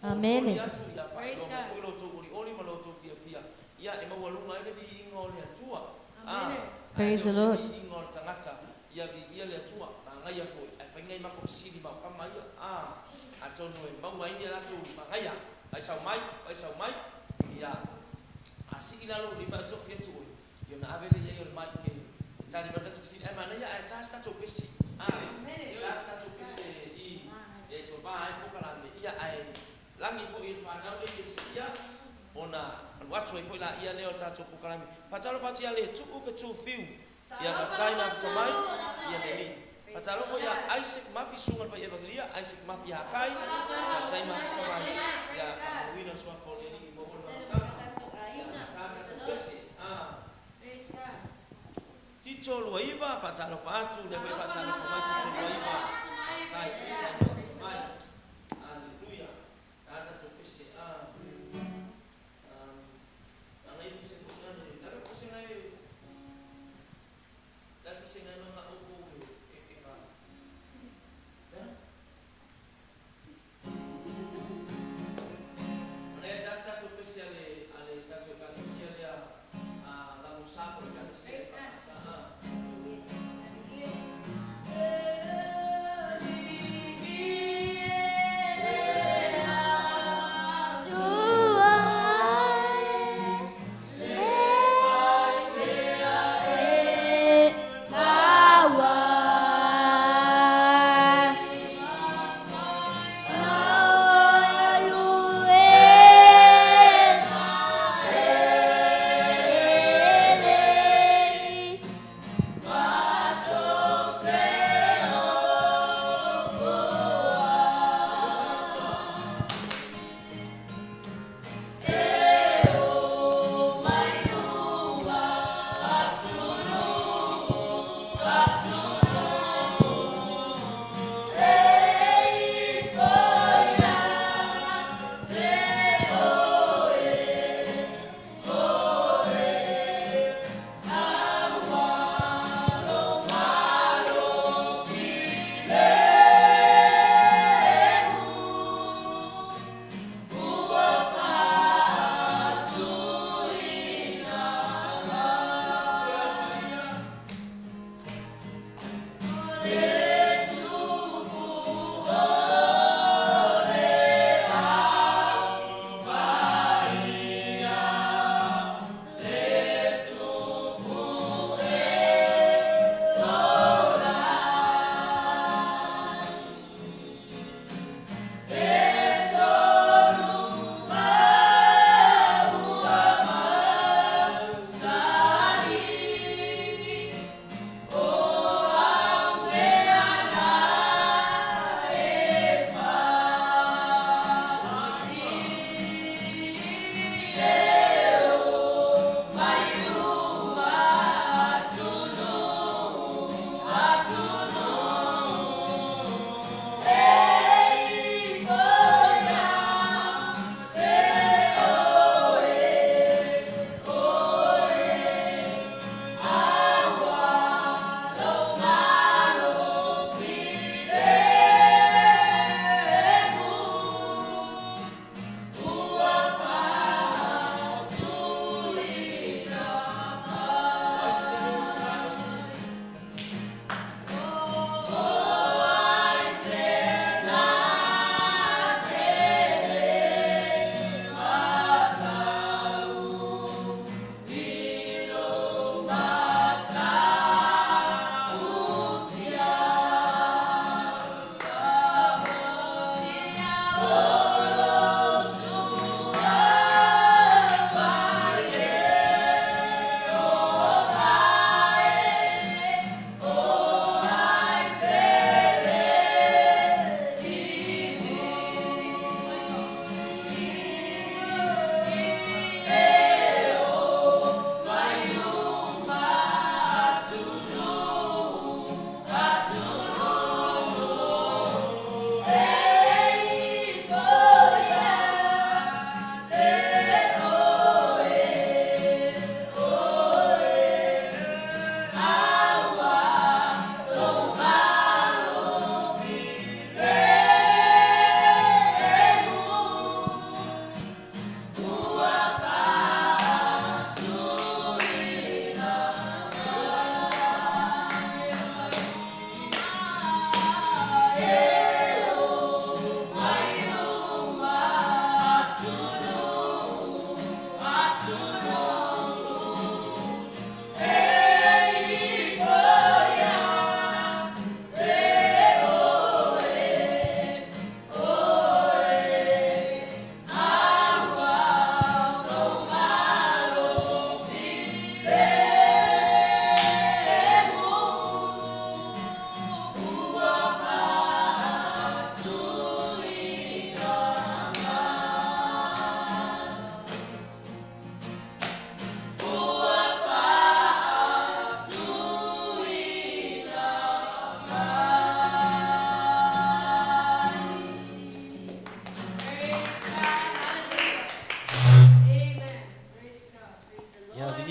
Amene. olioli atu, ia Praise faailoa mai God. foi lo outou olioli ma lo outou fiafia. Ia e maualuga ai le viiga o le Atua. A, Amene. ae Praise le o the se Lord. viiga o le tagata, ia viia le Atua, magaia foi, ae faiga i mako fesili ma o kama ia. A, atonu e maua ai ni a latou magaia. Faisau mai, faisau mai, ia, a sii i lalo i lima e tofi atu oe, ia ona ave lea i ai o le mic e tali mai le tatou fesili. Ae manaia ae ta se tatou pese. A, ta se tatou pese i e topa ai polokalame, ia ae lagi foi i le fanau nei e siia, ona alu atu ai foi laia lea o le tatou polokalame. Faatalofa atu ia Letu'u Fetu Fiu, ia faafetai mafuta mai, ia le alii. Faatalofa ia Isaac Mafi, susuga i le fai evangelia, Isaac Mafi Hakai, faafetai mafuta mai, ia faamauina le suafa o le Alii maua le mafutaga. Ia ta tatou pese. A. Praise God. Tito Luaiva, faatalofa atu, lea foi faatalofa mai Tito Luaiva. Faafetai, faafetai mafuta mai. Aleluia. Ta tatou pese. A. Ana i pese foi nane. Lalo pese ngai. Lalo pese ngai mga upo e e ka. Ya? Ana e ta tatou pese ale ale tatou ekalesia lea a la Musako ekalesia. Praise God. Sa. A.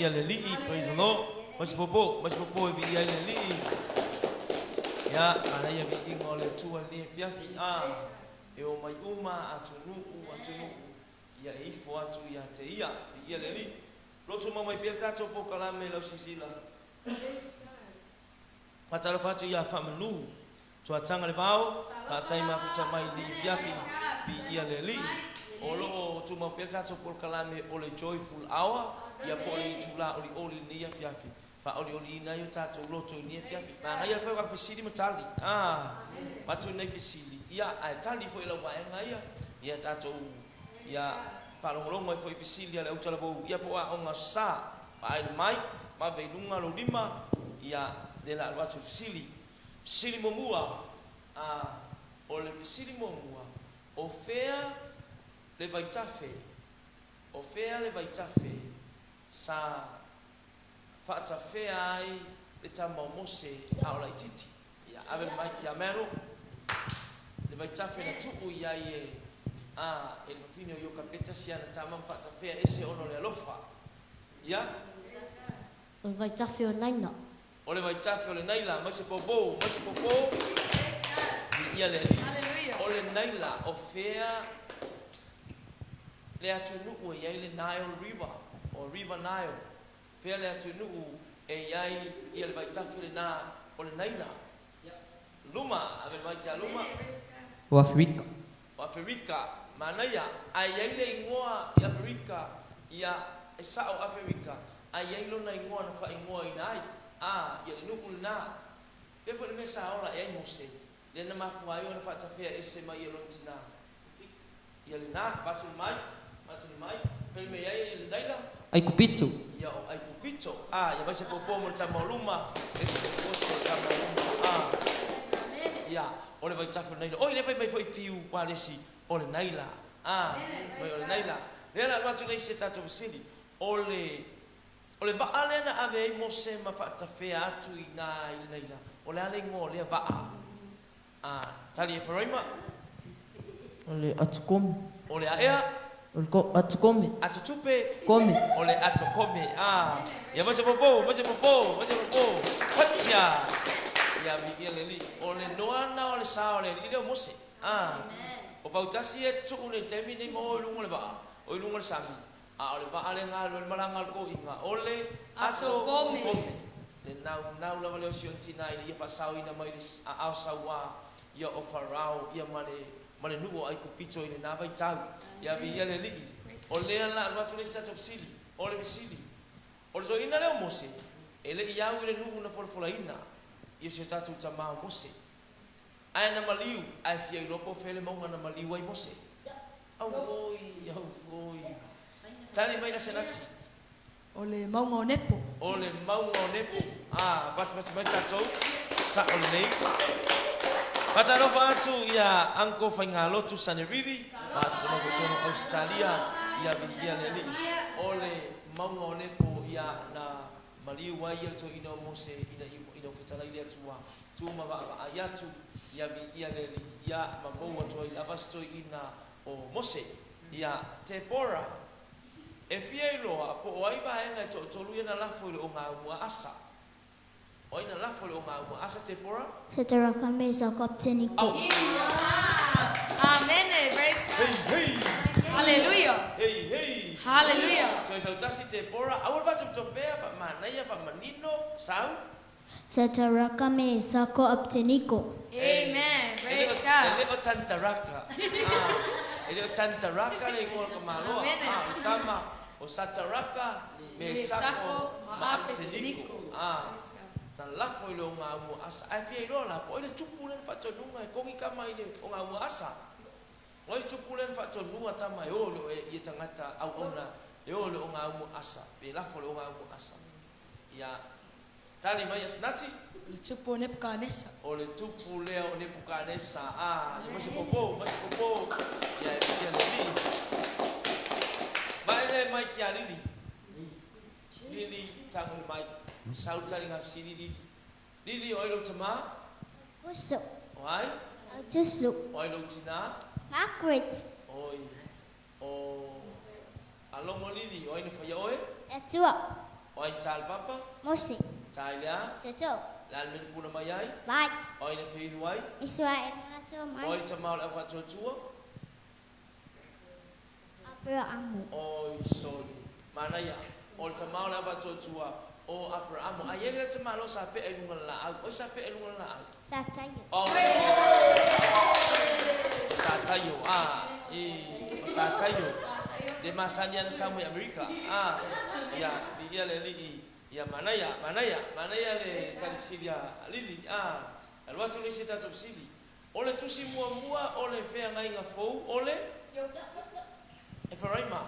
viia le Alii. Praise the Lord. Ma se popo, ma se popo e viia ai le Alii. Ia, manaia viiga o le Atua i lenei afiafi. A, e omai uma atunuu, atunuu, ia e ifo atu ia te Ia. Viia le Alii. Loto mau mai pea le tatou polokalame lau sisila. Faatalofa atu ia Faamanu, Tuataga le Vao, faafetai mafuta mai i lenei afiafi. Viia le Alii. O lo o tumau pea le tatou polokalame o le Joyful Hour, ia po o le itula olioli i lenei afiafi. Faaolioliina ai o tatou loto i lenei afiafi. Manaia le fai o kaka fesili ma tali. Ah, avatu nei fesili, ia, ae tali foi e lau vaega ia, ia tatou, ia, faalogologo ai foi i fesili a le autalavou, ia po o aoga sa. Vaai le mic, vave i luga lou lima, ia, lea o le a alu atu le fesili. Fesili muamua, a, o le fesili muamua, o fea le vaitafe, o fea le vaitafe sa faatafea ai le tama o Mose a o laitiiti? Ia, ave le mic ia Meryl. Le vaitafe na tuu i ai e, a, e le fafine o Iokapeta si ana tama ma faatafea ese ona o le alofa. Ia? O le vaitafe o Naina. O le vaitafe o le Naila, mai se poupou, mai se poupou. Viia le Alii. O le Naila, o fea le atunuu e i ai le Nile River, o River Nile. Fea le atunuu e i ai ia le vaitafe lena o le Naila. Luma, ave le mic ia Luma. O Aferika. O Aferika, manaia, ae i ai le igoa i Aferika, ia, e sao Aferika, ae i ai lona igoa na faaigoaina ai, a, ia le nuu lena. Fea foi le mea sa ola ea ai Mose, lea na mafua ai ona faatafea ese mai e lona tina. Ia lena, avatu le mic, avatu le mic. Fea le mea e i ai le Naila? Aikupito. Ia o Aikupito. A, ia mai se popo mo le tama o luma, ese poto le tama o luma. A, ia, o le vaitafe o le Naila. Oi, lea fai mai foi fiu ualesi o le Naila. A, mai o le Naila. Lea o le a alu atu le isi a tatou fesili. O le, o le vaa lea na ave ai Mose ma faatafea atu i ina i le Naila, o le a le igoa o lea vaa? A, tali Eferaima. O le atukomi. O le a ea? O le ko, atukomi. Atutupe. Komi. O le atokome. A, ia mai se popo, mai se popo, mai se popo. Patia. Ia viia le Alii. O le noana o le sa o le Alii lea o Mose. A, o fautasi e tuu nei i le taimi nei ma o i luga o le vaa, o i luga o le sami. A o le vaa lea e galulue ai le malaga a le toeaina, o le Atokome. Atokome. Le naunau lava lea o si ona tina ina ia faasaoina mai le aao sauā ia o Farao ia ma le ma le nuu o Aikupito i lena vaitau. Ia viia le Alii. O lea la alu atu le isi tatou fesili. O le fesili, o le toeaina lea o Mose, e le i au i le nuu na folafolaina ia si o tatou tamā o Mose. Ae na maliu, ae fia iloa po o fea le mauga na maliu ai Mose. Auoi, auoi. Tali mai Asenati. O le mauga o Nepo. O le mauga o Nepo. A, vativati mai tatou, sao lelei. Faatalofa atu ia Uncle Faigalotu Sanerivi, matou te nofo i totonu o Ausetalia, ia viia le Alii. O le mauga o Nepo ia na maliu ai ia le toeaina o Mose ina ina ua fetalai le Atua, tu ma vaavaai atu, ia viia le Alii, ia ma mou atu ai lava si toeaina o Mose. Ia Tepora, e fia iloa po o ai vaega e toatolu ia na lafo i le ogaumua Asa. O ai na lafo i le ogaumua Asa, Tepora? Sataraka Mesako Abteniko. Au! Amene. Praise Hei, God. hei! Hallelujah. Hei, hei! Hallelujah. Toe sautasi Tepora, aua le faatopetopea, faamanaia, faamanino, sau. Sataraka Mesako Abteniko. Amen. E le o, Praise e God. le o Tantaraka. Ah, e le o Tantaraka le igoa o le tamaloa. Amene. Ah, o le tama o Sataraka, Mesako Mesako ma ma Abteniko. Abteniko. Ah, Praise God. na lafo i le ogaumua Asa. Ae fia iloa la, po o ai le tupu lea na faatonuga e kogi kama i le ogaumua Asa. O ai le tupu lea na faatonuga tama e o i le e, ia tagata auauna e o i le ogaumua Asa, pe lafo i le ogaumua Asa. Ia, tali mai Asenati. O le tupu o Nepukanesa. O le tupu lea o Nepukanesa. A, ia mai se popo, mai se popo. Ia e viia le Alii. Vaai le mic ia Lili. Lili, tago le mic. Sau le taliga fesili Lili. Lili, o ai lou tamā? Tusu. O ai? Tusu. O ai lou tinā? Margaret. Oi. O Alogo Lili, o ai na faia oe? Le Atua. O O ai tsal papa? Mose. Tsailea? Jojo. La le puna mai ai? Vai. O ai le feinu ai? Israel na mai. O ai tsamao le awhatuatua? Abrahamu. Oi soli. Manaia. O le tsamao le awhatuatua o Abrahamu. Ai ele tsamalo sa pe e lunga la au. O sa pe e lunga la au. Sa tayo. O sa tayo. Ah, i sa tayo. De masanya na sa mo Amerika. Ah, ya, bigia le li ya manaya, manaya, manaya le talifsilia lili. Ah, alwatu le sita tafsili. Ole tusi mua mua, ole fea ngai ngafou, ole Efraima.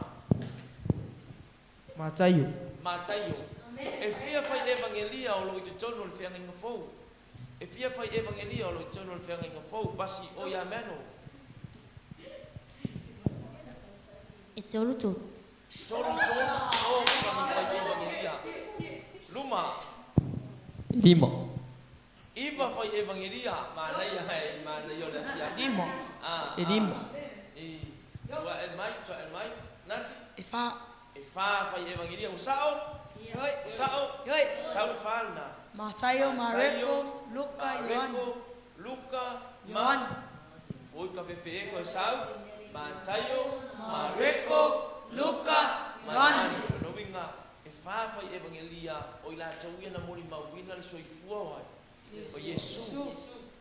Matayo. Matayo. E fia fai evangelia o lo i tonu le fea ngai ngafou. E fia fai evangelia o lo i tonu le fea ngai ngafou. Basi o ia meno. E tolu tolu. Tolu tolu. O fai evangelia. Luma. Lima. Iva fai evangelia. Manaia hai manaia o le fia. Lima. Ah. E lima. E tua el mai, tua el mai. Nati. E fa. E fa fai evangelia. O sao. Yoi. O sao. Yoi. Sao falna. Matayo, Mareko, Luka, Yohane. Luka, Yohane. Oi ka fefe ko sao. Matayo, Mareko, Luka, Yohane. No winga e fa fai evangelia o ila tauia na moli mauina le soifua wai. O Yesu.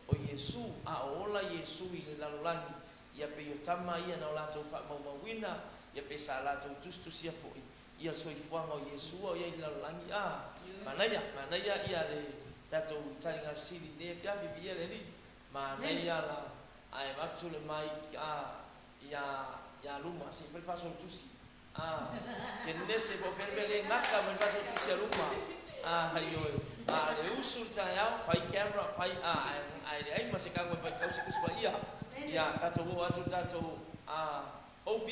O Yesu a ola Yesu i le lalolagi. Ia pe yo tama ia na o latou faamaumauina, ia pe sa latou tusitusia fo'i ia le soifuaga o Iesu o ia i le lalolagi. A manaia, manaia ia le tatou taligasili nei afiafi viia le alii. Manaia la ae avatu le mai a ia ia luma se i fai le faasolotusi. A kenese po fele mea le gaka ma le faasolotusi a luma. A hai oe a le usu le taeao fai camera fai a ae leai ma se kago e fai tausi kusi paia. Ia tatou oo atu le tatou a OP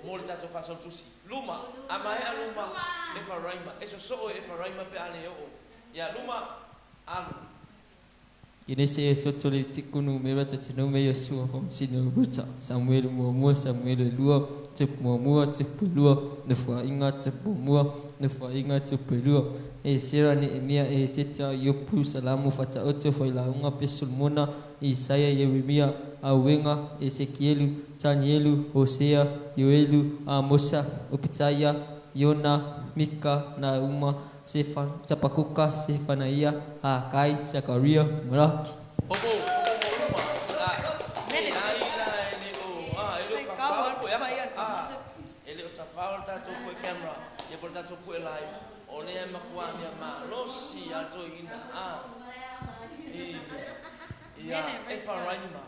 mo le tatou faasolotusi. Luma, amaea luma, Efaraima. E sosoo e Efaraima pe a le oo. Ia luma, alu. Genese soto le tikunu mera tatanume Yosua Homsino Ruta Samuel muamua Samuel lua Tep muamua Tep lua Nufuainga Tep muamua Nufuainga Tep lua E Sera Nehemia E Seta Yopu Salamu Fataoto Failaunga Pe Solomona Isaia Yeremia Auenga Ezekielu Tanielu Hosea Yoelu Amosa Opitaia Yona Mika Nauma Sefa Chapakuka Sefanaia Hakai Sakaria Malaki. Opo, opo luma. Ah, ila ele o, ah, ele o kafao ko ya. Ele o tafao tatou ko camera, ia por tatou ko live. O le makua mea ma losi a to ina. Ah. Ia Efraima,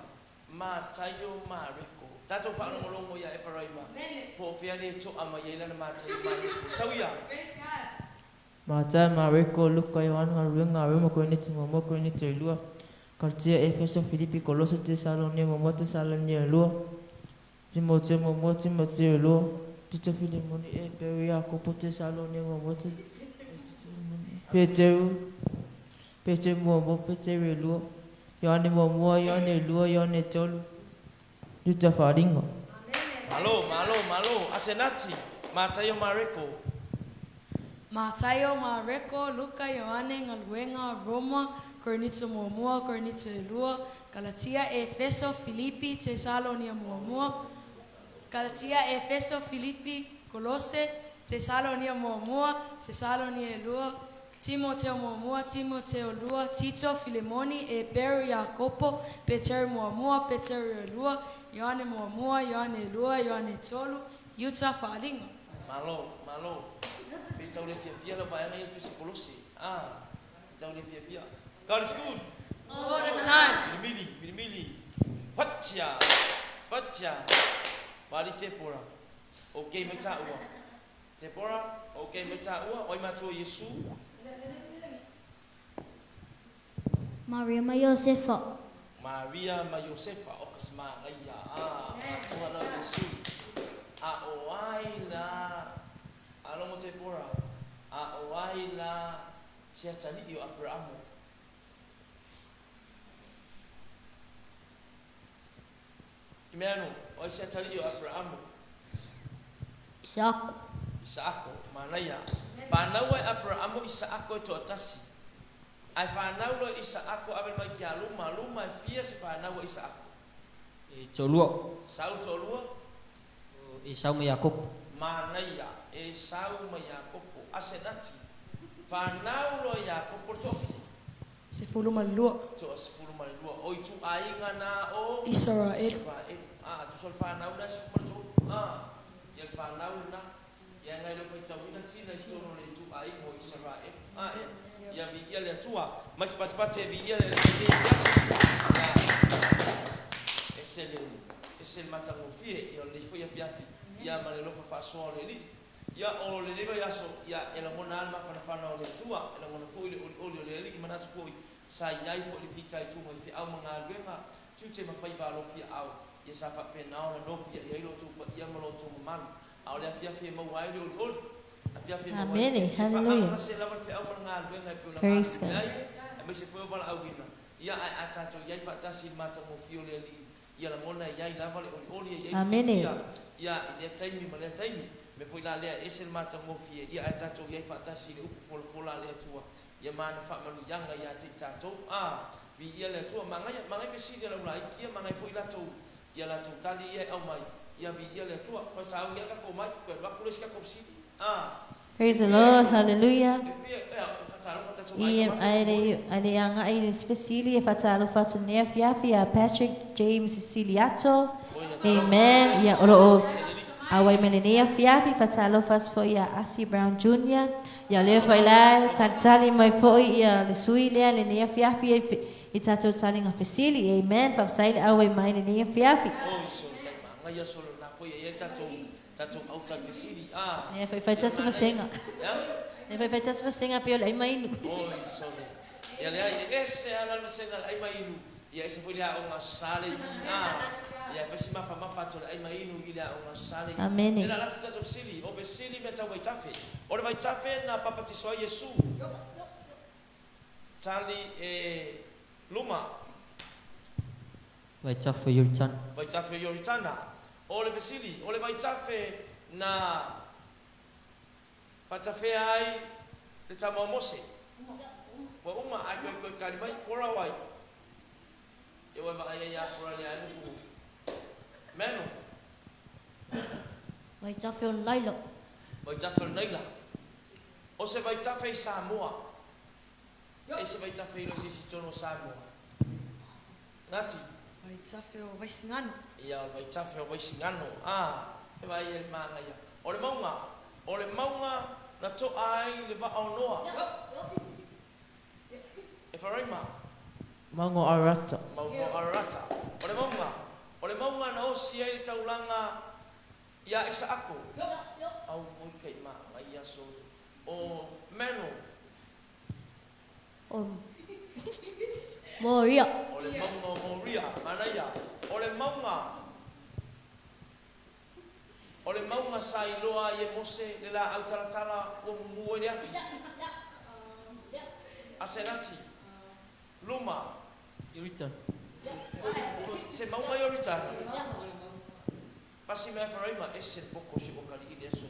Matayo Mareko. Tatou whaalongolongo ia Efraima. Po fea le to'a mai ai lana Matayo Mareko. Sauia. Matayo, Mareko, Luka, Yohane, Galuega, Roma, Koriniti, muamua, Koriniti lua, Galatia, Efeso, Filipi, Koloso, Tesalonia, muamua, Tesalonia lua, Timoteo, muamua, Timoteo lua, Tito, Filemoni, Ebeu, Iakopo, Tesalonia, muamua, Peteru, Peteru, muamua, Peteru lua, Yohane, muamua, Yohane lua, Yohane tolu, Yuta Faringa. Malo, malo, malo. Asenati, Matayo, Mareko. Matayo, Mareko, Luka, Yohane, Galuega, Roma, Korinito muamua, Korinito lua, Galatia, Efeso, Filipi, Tesalonia muamua, Galatia, Efeso, Filipi, Kolose, Tesalonia muamua, Tesalonia lua, Timoteo muamua, Timoteo lua, Tito, Filemoni, Ebeu, Iakopo, Peteru muamua, Peteru lua, Yohane muamua, Yohane lua, Yohane tolu, Yuta Falinga. Malo, malo. Pe tau le fiafia la vaega ia tusi Kolosi. Ah, tau le fiafia. God is good. All the time. Milimili, milimili. Patia, patia. Wali te pora. Okay, me tāua. Te pora, okay, me tāua. Oi matua Yesu. Maria ma Josefa. Maria ma Josefa o kasma ia. Ah, matua na Yesu. A o ai la alongo te pora. A o ai la sia tani i o Abrahamu. Imeano, o sia tani i o Abrahamu. Isaako. Isaako, manaia. Whanau ai Abrahamu Isaako e toatasi. Ai whanau loa Isaako ave mai ki a luma, luma e fia se whanau a Isaako. E toalua. Sau toalua. O Esau ma Iakopo. Manaia, Esau ma Iakopo. Asenati. Whanau loa Iakopo le toafia. 12. Toa 12. O itu aiga na o Israel. Israel. Ah, tu sol whanau na 13. Ah, ia le whanau na. Ia ngai lo whaitauina tina i tono le itu aiga o Israel. Ah, ia vi ia le atua. Mai se patipati e vi ia le le ia. Ese le matangofie ia le ifo ia fiafi. Ia ma le lofa whaasoa le li. Ia o le leva iaso ia e langona alma whanawhana o le atua. E langona fo i le oli oli o le alii manatu fo i sa iai fo i le fita i tunga i whiau ma ngā luenga. Tute ma whai vālofia au. Ia sa whapena o na nopi ia i loto pa ia ma loto mamalu. A o le afiafi e maua ai le oli oli. Afiafi e maua ai. Amene, hallelujah. Whaanga se lava le whiau ma ngā luenga e peo na Praise ngā God. ai. E mai se fo wala auina. Ia ai a tātou iai whaatasi i mata mō fio le alii. Ia langona iai lava le oli oli ia i Amene. whia. Ia i lea taimi ma lea taimi. Me foi la lea ese le mata mō fie. Ia ai tātou iai whaatasi i le upu fola fola le atua. Ia mana whaamalu ianga ia te tātou. Ah, vi ia le atua. Mangai fesili ala ula iki ia mangai foi latou. Ia latou tali ia au mai. Ia vi ia le atua. Koe sa au ia kako mai. Koe waku le sika kofsiti. Ah. Praise the Lord, hallelujah. E fia, e whatalo whatatou I ale anga i le fesili e whatalo whatunea fiafi a Patrick James Ceciliato. Amen. Ia olo o awai melenea fiafi whatalo whatfo ia Asi Brown Jr. Ia lea whai lai tali mai foi ia le sui lea lenea fiafi i tātou talinga fesili. Amen. Whafsaile awai mai lenea fiafi. Oi so kai manga ia solo na foi ia tātou tātou au tali fesili. Ah. Nea whai whai tatu masenga. Ya? Nea whai whai tatu masenga pio lai mainu. Oi solo. Ia lea ia ese ala masenga lai mainu. Ia ese foi lea o ngā sale i. Ah. Ia fasi mafa mafa atu lai mainu i lea o ngā sale i. Amene. Ela latu tātou fesili. O fesili mea tau vaitafe. O le vaitafe na papatisoa Iesu. Tali e luma. Vaitafe Yoritana. Vaitafe Yoritana. O le fesili. O le vaitafe na patafea ai le tama o Mose. Ua uma ai koe koe kali mai pora wai. E wai wa ai ia pora le ai mufu. Meno. Vaitafe o Naila. Vaitafe o Naila. O se vaitafe i Samoa. E se vaitafe i lo se si tono Samoa. Ngāti. Vaitafe o Vaisingano. Ia o vaitafe o Vaisingano. Ah, e vai e manga ia. O le maunga. O le maunga na toa ai le vaa o Noa. E wharaima. Maunga o Arata. Maunga o Arata. O le maunga. O le maunga na osi ai le taulanga ia Isaako. Au moi kai manga ia so. O Meno. O Moria. O le maunga o Moria. Manaia. O le maunga. O le maunga sa iloa i e Mose le la au talatala ua mumu ai le afi. Asenati. Luma. Yoritana. Se maunga Yoritana. Pasi mea wharaima e se poko se o kari i le aso.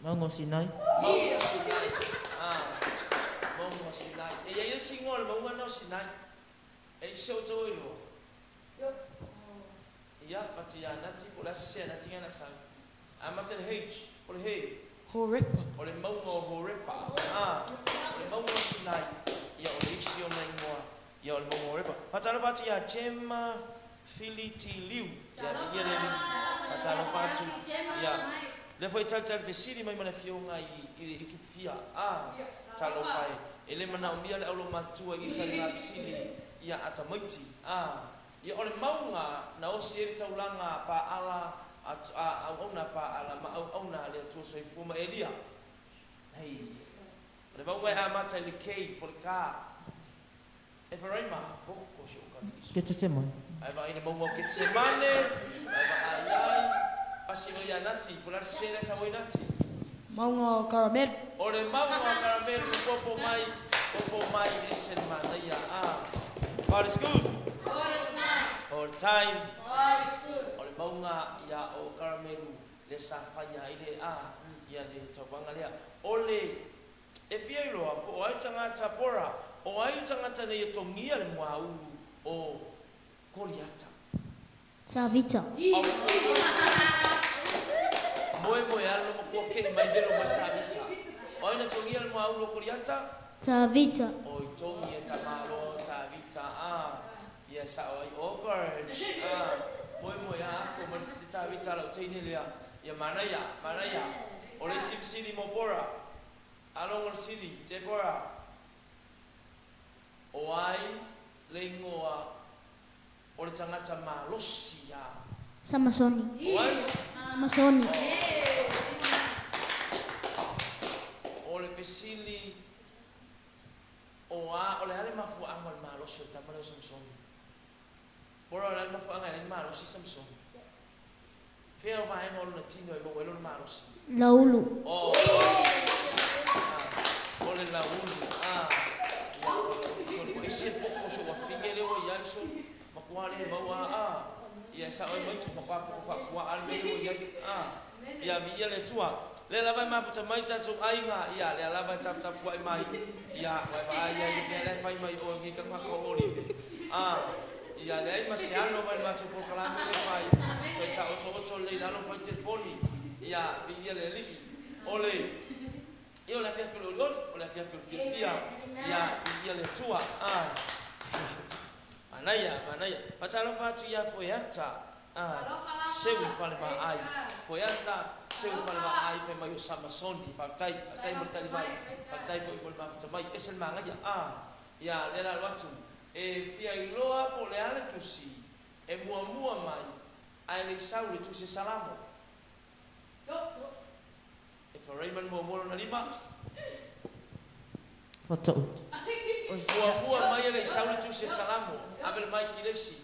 Maunga o Sinai. Maunga o Sinai. Ah, maunga o Sinai. E ia ia singoa le maunga na o Sinai. E se o tau iloa. Ia, pati ia nati, po le asese nati ngana sau. A mate le H, po le he. Horepa. O le maunga o Horepa. Ah, o le maunga o Sinai. Ia o le isi o na ingoa. Ia o le maunga o Horepa. Patalo pati ia Gemma Filiti Liu. Ia, ia le li. Patalo patu. Ia. Le foi tali tali fesili mai mana fionga i tupufia. Ah, talo pai. E le mana o mia le aulo matua i tali ngā fesili. Ia atamaiti. Ah, ia o le maunga na osi e le taulanga pa ala a au na pa ala ma au na le atua soifua ma Elia. Hei. O le maunga e amata i le K po le ka. E wharaima, poko se o kari iso. Ketsemane. Ai va ina maunga o Ketsemane, ai va ai ai, pasi mai ia nati, po la sele sa oi nati. Maunga o Karamelu. O le maunga o Karamelu, popo mai e se mana ia. Ah. God is good. All the time. All the time. O le maunga ia o Karamelu le sa whaia i le a. Ia le tauvaga lea. O le e fia iloa po o ai le tagata pora, o ai le tagata na ia togia le muaulu o Koliata. Tavita. Moe moe alo ma kua kei mai velo mai Tavita. O ai na togia le muaulu o Koliata? Tavita. O i togi e tamalo Tavita. Ah, ia sa o ai overage. Ah, moe moe a ako ma te Tavita lau teine lea. Ia manaia, manaia. O le sili mo pora. Alongo le sili, te pora. O ai le ingoa o le tagata malosi a. Samasoni. O ai? Samasoni. O le fesili o a o le ale mafuaaga o le malosi o le tama lea o Samasoni. Pora o le ale mafuaaga e le malosi Samasoni. Fea o vaega o lona tino e maua ai lona malosi. Laulu. O. O le laulu. Ah. Ia o le o ese poko so wafine le o iai so makua le maua a. Ia sa oi mai tu makua poko fa kua al me o iai. Ah. Ia mi ia le tua. Le lava mai mafuta mai tatou aiga. Ia le lava tap tap kua mai. Ia wai vai ia le le fai mai o ngi ka mako oli. Ah. Ia le ai ma se alo mai matou polokalame le fai. Toe ta oto oto le lalo fai telefoni. Ia mi ia le lii. Ole. Ia o le afiafi o le olioli, o le afiafi o le fiafia. Ia mi ia le tua. Ah. Manaia, manaia. Fatalofa atu ia Foeata. Ah. Seu i fale vaai. Foeata, seu i fale vaai fai mai o Samasoni. Faafetai, faafetai mo le tali mai. Faafetai foi mo le mafuta mai. Ese le magaia. Ah. Ia le lalo atu. E fia iloa po o le a le tusi e muamua mai ae le i sau le tusi e Salamo. E Faraima le muamua lona lima. Fata'u. Muamua mai e le i sau le tusi e Salamo. Ave le mai kilesi.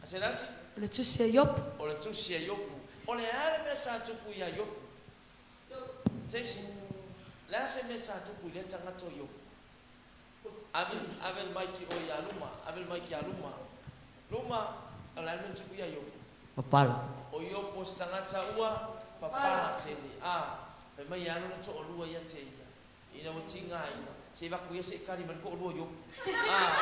Aselati? O le tusi e Iopu. O le tusi e Iopu. O le a le mea sa tupu ia Iopu? Teisi, le a se mea sa tupu i lea tagata o Iopu? Ave, ave le mai ki o ia luma. Ave le mai ki a luma. Luma, o le a le mea tupu ia Iopu? Papala. O Iopu o se tagata ua papala tele. Ah, fai mai e alu na to'alua ia te ia. Ina ua tigaina. Se i vaku ia se i kali ma le to'alua o Iopu. Ah,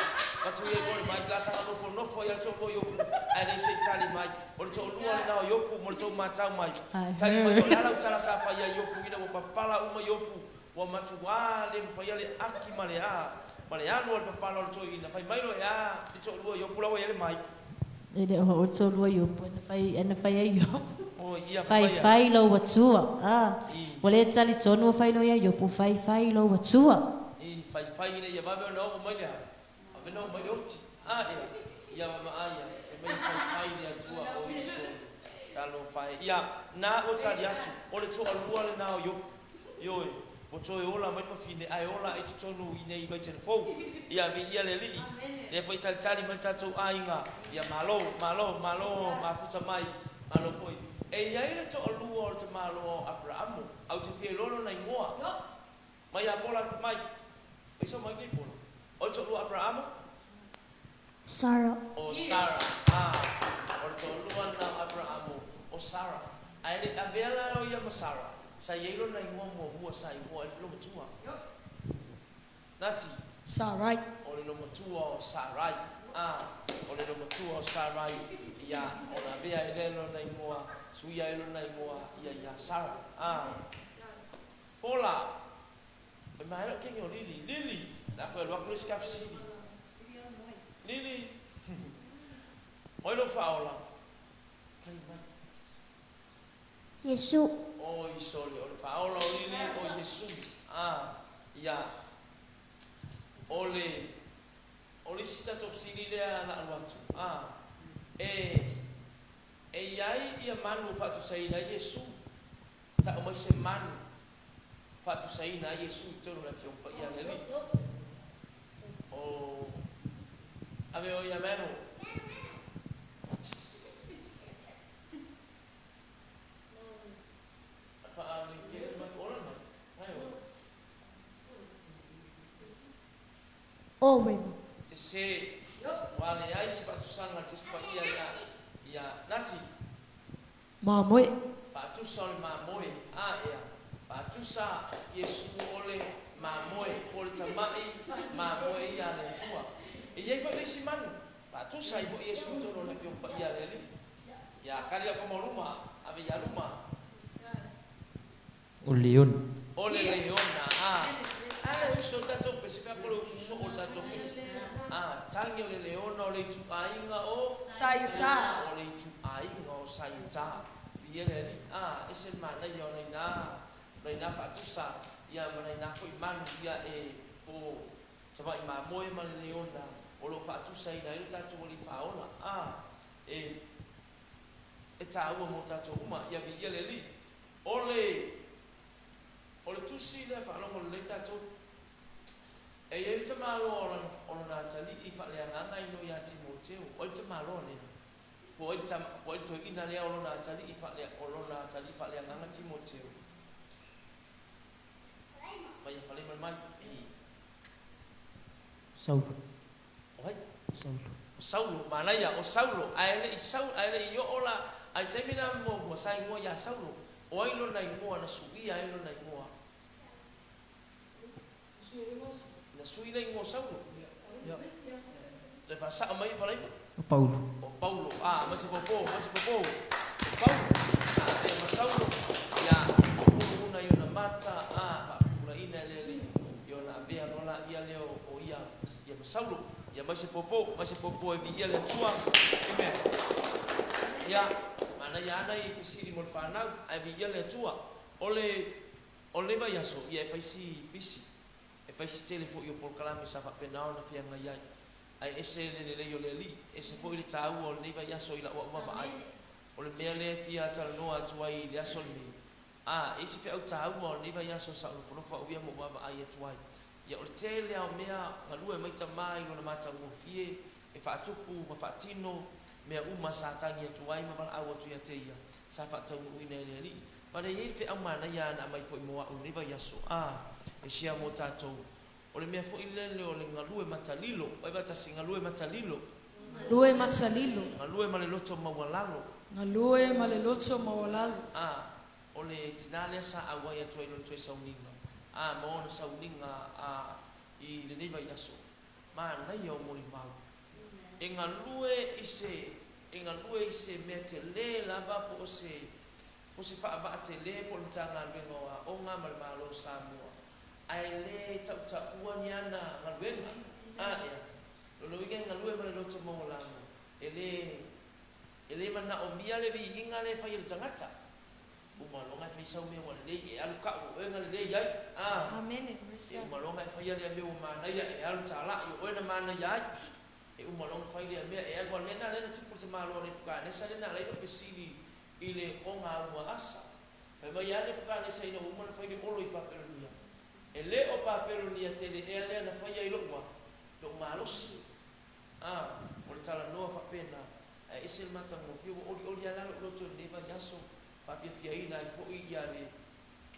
fatu ia i mo le mai la saga nofo nofo ia le to'alua o Iopu. Ae le se i tali mai. O le to'alua lena o Iopu mo le tou matau mai. Tali mai o le ala u tala sa fai ia Iopu ina ua papala uma Iopu. Ua matuā le mafai le aki ma le a. Ma le alu o le papala o le toeaina. Fai mai loa e a le to'alua o Iopu la ua i ai le mai. E le o o to'alua Iopu ana fai ana fai ai Iopu. O ia Fai fai fai lou atua. Ah. I. Ua le talitonu ua fai loa ia Iopu fai fai lou atua. I fai fai ina ia vave ona oo mai le a. Ave na oo mai le oti. A ea. Ia ma a ia. E mai fai fai le atua o iso. Talofa e. Ia, na ua tali atu. O le to'alua lena o Iopu. Ioe. Ua toe ola mai le fafine ae ola i totonu i nei vaitele fou. Ia viia le Alii. Lea foi talitali mai le tatou aiga. Ia malo, malo, malo, mafuta mai. Malo foi. E iai le to'alua o le tamaloa o Aperamo. Au te fia iloa lona igoa. Mai ia Pola mai. Mai so mai nei Pola. O le to'alua Aperamo? Sara. O Sara. Ah, o le to'alua lena o Aperamo. O Sara. Ae le i avea la o ia ma Sara. Sa iai lona igoa muamua sa igoa ai le lomatua. Nati. Sarai. O le lomatua o Sarai. Ah, o le lomatua o Sarai. Ia, ona avea ai lea lona igoa, suia ai lona igoa ia ia Sara. Ah. Pola. E mai lo kengi o Lili. Lili. La koe alu atu le isi kafesili. Lili. Oi lo faaola. Kai mai. Iesu. Oi sole, o le faaola o Lili o Iesu. Ah, ia. O le o le isi tatou fesili lea na alu atu. Ah, e e iai ia manu o faatusaina ai Iesu. Ta'u mai se manu faatusaina ai Iesu i totonu o le Afioga Paia a le Alii. O ave o ia manu. O river. Te se ua leai se faatusaga a le Tusi Paia ia ia Nati. Mamoe. Faatusa o le mamoe a ea. Faatusa Iesu o le mamoe po o le tama'i mamoe ia a le Atua. E i ai foi le isi manu, faatusa ai foi Iesu i totonu o le Afioga Paia a le Alii. Ia, kali lau kama o luma, ave ia luma. O le leona. O le leona, a. A le uso o le tatou pese, fea po o le usu soo o le tatou pese. A, tagi o le leona o le ituaiga o. Saiutā. O le ituaiga o Saiutā. Viia le Alii. A, ese le manaia o nai na, nai na faatusa, ia ma nai na foi manu, ia e, po tama'i mamoe ma le leona o lo o faatusaina ai lo tatou Alii Faaola. A, e, e taua mo tatou uma. Ia viia le Alii. O le, o le tusi lea faalogo lelei tatou. E i ai le tamaloa o lana, o lona atalii faaleagaga i inoi ia Timoteo. O ai le tamaloa lea? Po o ai le tama, po o ai le toeaina lea o lona atalii faale, o lona atalii faaleagaga Timoteo? Mai ia Faleima le mai. I. Saulo. O ai? Saulo. O Saulo, manaia, o Saulo, ae le i Sau, ae le i oo la, a i le taimi lena muamua sa igoa ia Saulo. O ai lona igoa na suia ai lona igoa? Na sui le igoa o Saulo. Toe faasao mai Falaima. O Paulo. O Paulo, a, ma se popo, ma se popo. O Paulo, a, ia ma Saulo, ia, puluna i ona mata, a, faapupulaina e le Alii, i ona avea loa laia lea o ia, ia ma Saulo. Ia mai se popo, mai se popo e viia le Atua. Amen. Ia, manaia ana i fesili mo le fanau, ae viia le Atua. O le, o lenei vaiaso, ia e fai si pisi, e fai si tele foi o polokalame sa faapena ona feagai ai. Ae ese le lelei o le Alii, ese foi le taua o lenei vaiaso i lau au vaavaai. O le mea lea e fia talanoa atu ai i le aso lenei, a, e i ai se feau taua o lenei vaiaso sa ou nofonofo au ia ma ou vaavaai atu ai. Ia, o le tele lava o mea galue mai tama i lona matagofie e faatupu ma faatino mea uma sa tagi atu ai ma valaau atu ia te ia, sa faataunuuina e le Alii. Ma le i ai le feau manaia na aumai foi mo a'u i lenei vaiaso, a, e share mo tatou. O le mea foi lele o le galue matalilo, vai faatasi, galue matalilo. Galue matalilo. Galue ma le loto maualalo. Galue ma le loto maualalo. A, o le tinā lea sa auai atu ai i lona toe sauniga, a, ma ona sauniga, a, i lenei vaiaso. Manaia o molimau. E galue i se, e galue i se mea telē lava po o se, po o se faavaa telē po o le Matagaluega o Aoga ma le Malo o Samoa, ae le tautaua ni ana galuega. A, ea. Lona uiga e galue ma le loto maualalo, e le, e le manaomia le viiga lea e fai e le tagata. Uma loga e fai sau mea ua lelei, e alu ka'u o oe na lelei ai. A, Amene. Praise e God. uma loga e faia lea mea ua manaia, e alu tāla'i o oe na manaia ai. E uma loga fai lea mea, e alu a lena lea na tupu i le tamaloa o Nepukanesa lea na ala ai ona fesili i le oga ua asa. Fai mai a Nepukanesa ina ua uma ona fai le olo i Papelonia. E le o Papelonia tele ea lea na faia i lo'u a, lo'u malosi. A, o le talanoa faapena, ae ese le matagofie, ua olioli lava la lo'u loto i lenei vaiaso, faafiafiaina ai foi ia le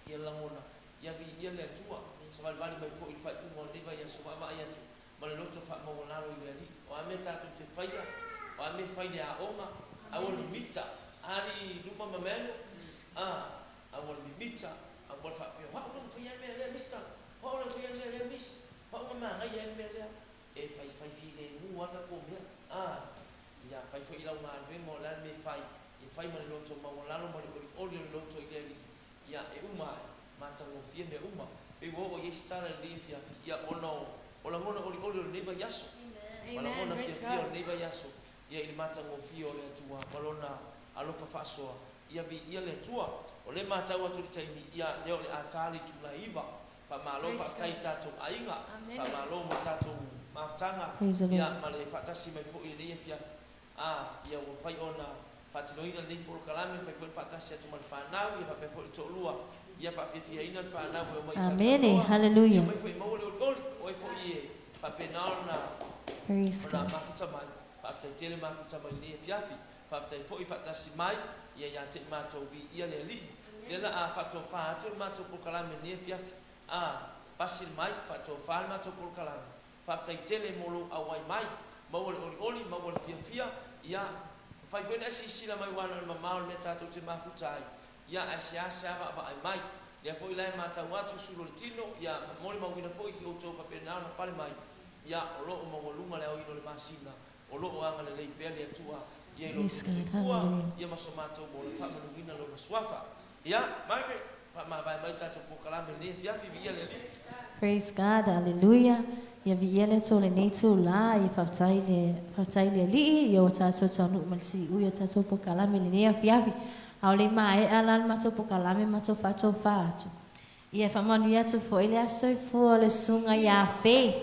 ia lagona, ia viia le Atua, savalivali mai foi i le faaiuga o lenei vaiaso, vaavaai atu ma le loto faamaualalo i le Alii. O a mea tatou te faia, o a mea e fai i le aoga, aua le mimita, ali luma ma manu, a, aua le mimita, aua le faapea, o au na faia le mea lea, mister, o au na faia le mea lea, miss, o au na manaia ai le mea lea. E faifai filemu lava kou mea, a, ia fai foi i lau galuega, o le a le mea e fai, ia fai ma le loto maualalo ma le olioli o le loto i le Alii, ia e uma ae, matagofie mea uma. Pei ua oo i ai se tala i lenei afiafi, ia ona o lagona olioli o lenei vaiaso, ma Amen. lagona Praise fiafia o God. lenei vaiaso, ia i le matagofie o le Atua ma lona alofa faasoa, ia viia le Atua. O lea e matau atu i le taimi, ia lea o le a ta le itula e 9. Faamalo Praise faafetai i God. tatou aiga, Amene. faamalo mo tatou mafutaga, Praise the ia Lord. ma le faatasi mai foi i lenei afiafi. A, ia ua mafai ona faatinoina lenei polokalame, mafai foi ona faatasi atu ma le fanau, ia faapea foi le toalua, ia faafiafiaina le fanau e omai i Amene. Talanoa, ia Hallelujah. omai foi e maua le olioli, o ai foi e faapena ona Praise ona God. mafuta mai. Faafetai tele mafuta mai i lenei afiafi. Faafetai foi faatasi mai, ia ia te i matou viia le Alii. Lea la a faatofā atu le matou polokalame i lenei afiafi. A, pasi le mai, faatofā le matou polokalame. Faafetai tele mo lou auai mai. Maua le olioli, maua le fiafia, ia, mafai foi ona e silasila mai aua na o le mamao le mea tatou te mafuta ai. Ia ae seasea vaavaai mai. Lea foi la e matau atu sulu o le tino, ia molimauina foi i outou faapena ona pale mai, ia o lo o maualuga le aoina o le masina, o lo o agalelei pea le Atua ia i lo Praise outou God. soifua, Hallelujah. ia ma so matou ola faamanuiina lona suafa. Ia, Margaret, faamavae mai le tatou polokalame i lenei afiafi, viia le Alii. Praise God, hallelujah. Ia viia le Atua i lenei itulā, ia faafetai le faafetai i le Alii, ia ua tatou taunuu ma le siuiu i a tatou polokalame i lenei afiafi. A o le i maea la le matou polokalame ma matou faatofā atu. Ia e faamanuia atu foi le aso soifua o le susuga ia Faith.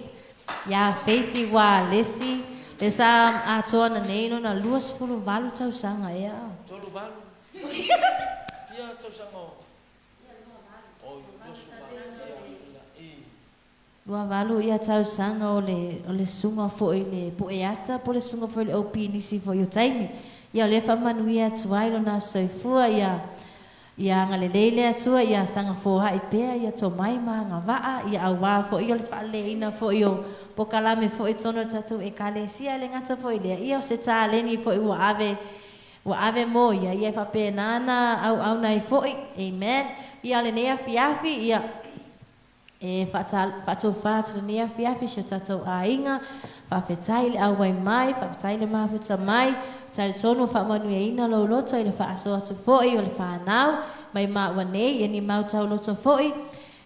Ia Faith Ualesi, le sa atoa nanei lona 28 tausaga ea. 38? Fia tausaga o? Oi, 28. Ia, ia, i. 28 ia tausaga o le o le susuga foi le pueata po o le susuga foi le OP i nisi foi o taimi. Ia o lea e faamanuia atu ai lona aso soifua ia ia agalelei le Atua ia saga foai pea ia tomai ma agavaa ia auā foi o le faaleleiina foi o polokalame foi i totonu o le tatou Ekalesia. E le gata foi i lea, ia o se taleni foi ua ave ua ave mo ia, ia e faapena ona auauna ai foi. Amen. Ia o lenei afiafi, ia e faatofa atu lenei afiafi si o tatou aiga, faafetai le auai mai, faafetai le mafuta mai, talitonu faamanuiaina lou loto i le faasoa atu foi o le fanau mai maua nei, ia ni mau tauloto foi,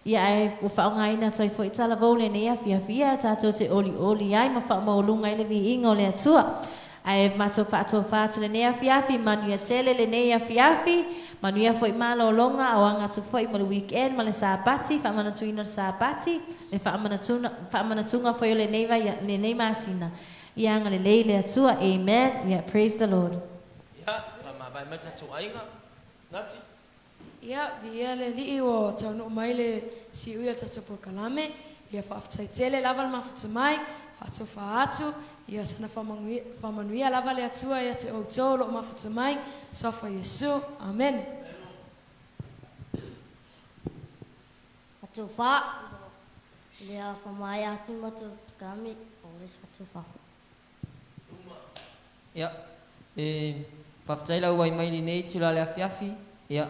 ia ae ua faaaogaina atu ai foi talavou lenei afiafi, ia tatou te olioli ai ma faamaualuga ai le viiga o le Atua. Ae matou faatofa atu lenei afiafi, manuia tele lenei afiafi, manuia foi malologa, auaga atu foi ma le weekend ma le Sapati, faamanatuina o le Sapati, le faamanatuga foi o lenei vai lenei masina. Ia agalelei le Atua. Amen. Yeah, praise the Lord. Ia, faamavae mai tatou aiga. Nati. Ia, viia le Alii ua taunuu mai le siui o le tatou polokalame. Ia faafetai tele lava le mafuta mai, faatofa atu, ia sana faamanuia lava le Atua ia te outou o loo mafuta mai, suafa Iesu. Amene. Faatofa, le faamaea atu le matou polokalame, o le isi faatofa. Ia, e faafetai le auai mai i lenei itula le afiafi. Ia,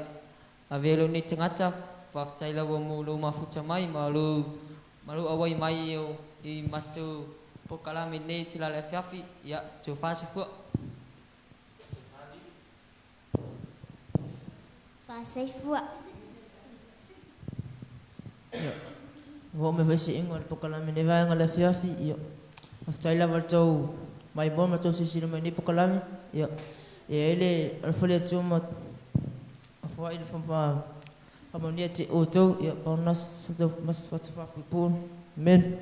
avea lou nei tagata, faafetai lava mo lou mafuta mai ma lou ma lou auai mai o i matou polokalame i lenei itula le afiafi. Ia, tofa soifua. Faasoifua. Ia, ua oo mai foi se iuga o le polokalame i lenei vaega o le afiafi. Ia, faafetai lava i le tou maimoa ma le tou silasila mai i lenei polokalame. Ia, e i ai le alofa o le Atua ma afoai le faamanuia ia te outou. Ia, pau lena o se faatofa puupuu. Amene.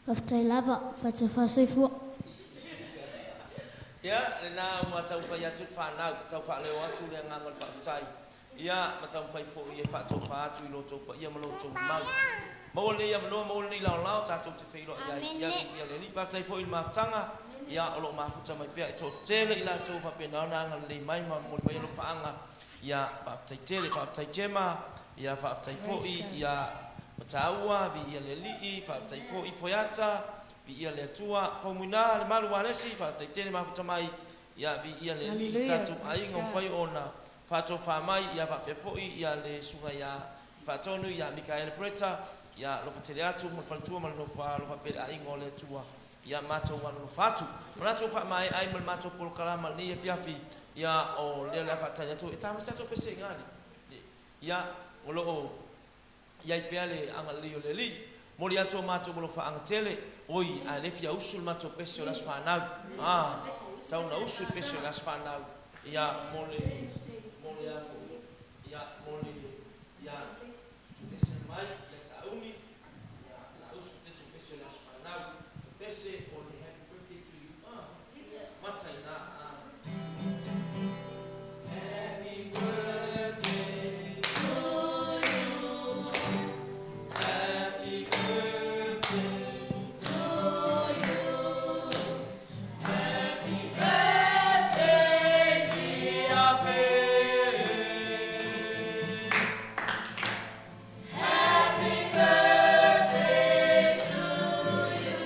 Faafetai lava, faatofa soifua. Ia, lena ua taumafai atu le fanau, tau faaleo atu le agaga o le faafetai, ia, ma taumafai foi e faatofa atu i lo outou paia ma lo outou mamalu. Maua lenei avanoa, maua lenei laolao tatou te feiloai ai. Ia, viia le Alii. Faafetai foi i le mafutaga, ia, o lo o mafuta mai pea e toatele i latou faapena ona agalelei mai ma momoli mai alofaaga. Ia, faafetai tele, faafetai Gemma, ia, faafetai foi ia Mataua, viia le Alii, faafetai foi Foeata, viia le Atua, Faumuina, Lemalu Ualesi, faafetai tele mafuta mai, ia, viia le Alii, Hallelujah. tatou Praise aiga ua God. mafai ona faatofa mai, ia faapea foi ia le susuga ia Faatonu ia Mikaele Bretta, ia alofa tele atu ma le faletua ma le nofo a alofa pea i le aiga o le Atua, ia matou alolofa atu. Manatu faamaea ai ma le matou polokalama i lenei afiafi, ia o lea o le a faatali atu e ta mai se tatou pese i ina le, ia o lo o i ai pea le agalelei o le Alii. Momoli atu o matou alofaaga tele, oi ae le fia usu le matou pese o le aso fanau. Ah, tau na usu le pese o le aso fanau. Ia mo le mo le a foi, ia mo le ia tutuese mai ia sauni, ia la usu le tatou pese o le aso fanau. O pese o le happy birthday to you. Ah, mata ina. Ah. Happy birthday to you. Happy birthday to you. Happy birthday, dear Faith. Happy birthday to you.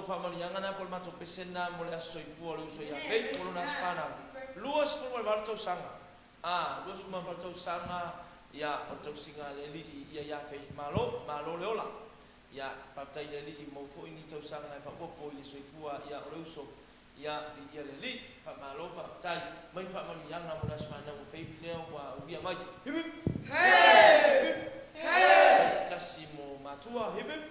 Faamanuiaga na po le matou pese lena mo le aso soifua o le uso ia Faith mo lona aso fanau. 28 tausaga. A, 28 tausaga, ia, o le tausiga a le Alii ia ia Faith. Malo, malo le ola. Ia, faafetai i le Alii maua foi ni tausaga e faaopoopo i le soifua, ia, o le uso. Ia, viia le Alii. Faamalo, faafetai mai ni faamanuiaga mo le aso fanau o Faith lea ua uia mai. Hip hip! Hip hip! Mai se tasi mo matua. Hip hip!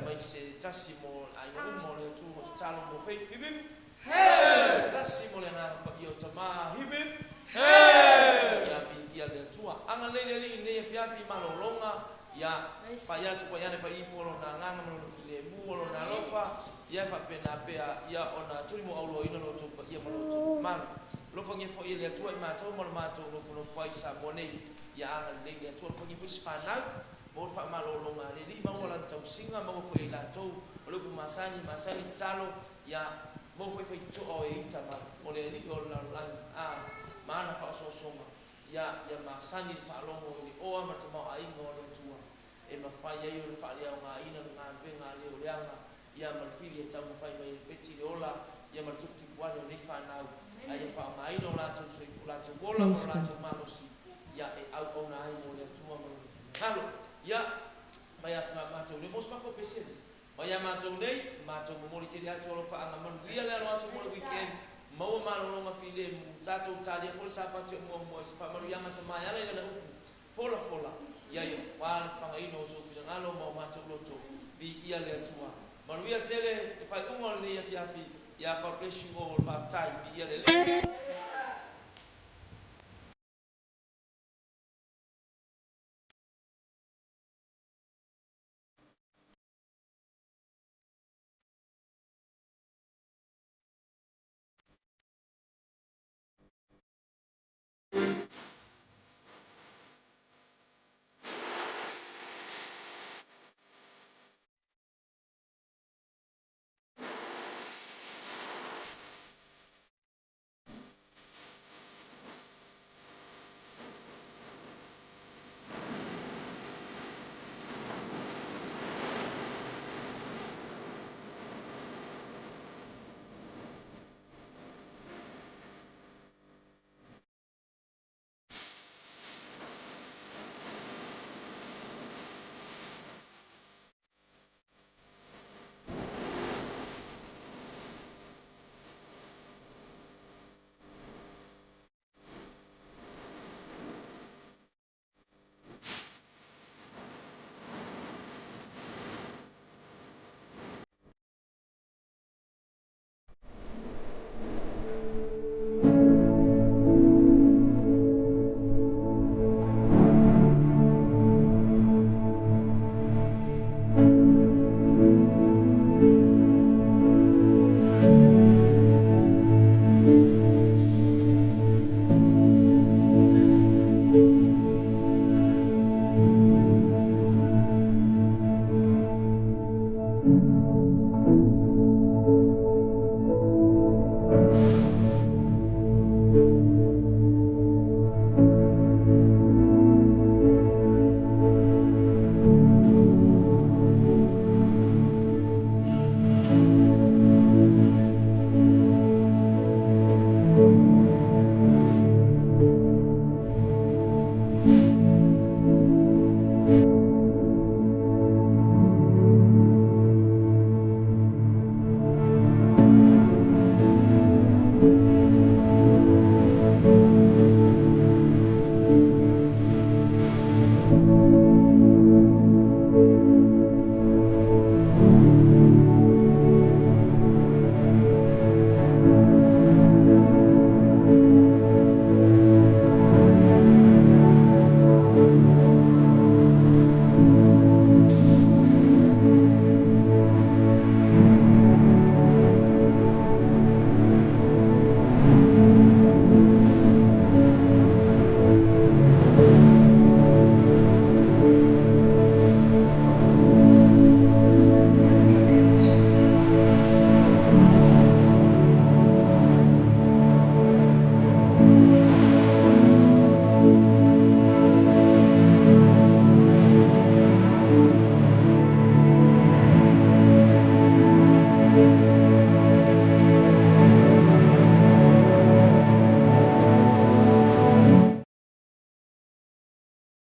Mai se tasi mo aiga uma o le Atua o tatalo mo Faith. Hip hip! Tasi mo le Agaga Paia o Tama. Hip hip! Ia viia le Atua. Agalelei le Alii i lenei afiafi i malologa. Ia pai atu pai ane pai ifo Lona Agaga ma Lona filemu o Lona alofa, ia e faapena pea ia ona tuli muauluaina lo outou paia ma lo outou mamalu. Alofagia foi e le Atua i matou ma lo matou nofonofo ai i Samoa nei. Ia agalelei le Atua. Alofagia foi si fanau, maua le faamalologa a le Alii, maua lana tausiga, maua foi e i latou o le upu masani, masani tatalo, ia maua foi faitotoa o e ita ma o le Alii o le lalolagi a ma ana faaosoosoga. Ia, ia masani le faalogo i le oa ma le tamaoaiga o le Atua, e mafai ai ona faaleaogaina le galuega a le oleaga, ia ma le fili e taumafai mai e peti le ola, ia ma le tuputupu ane o nei fanau, a ia faaaogaina o latou soifua, o latou ola ma Praise o God. latou malosi, ia e auauna ai mo le Atua ma Lona finagalo. Ia, mai a matou nei, mo se matou pesele. Mai ia matou nei, matou momoli tele atu alofaaga manuia le alo atu mo le weekend, maua malologa filemu, tatou talia foi le Sapati o muamua i se faamanuiaga tama e ala i lana upu folafola, ia ia aua le fafagaina o outou finagalo ma o matou loto, viia le Atua. Manuia tele le faaiuga o lenei afiafi, ia God bless you all, faafetai, viia le Alii.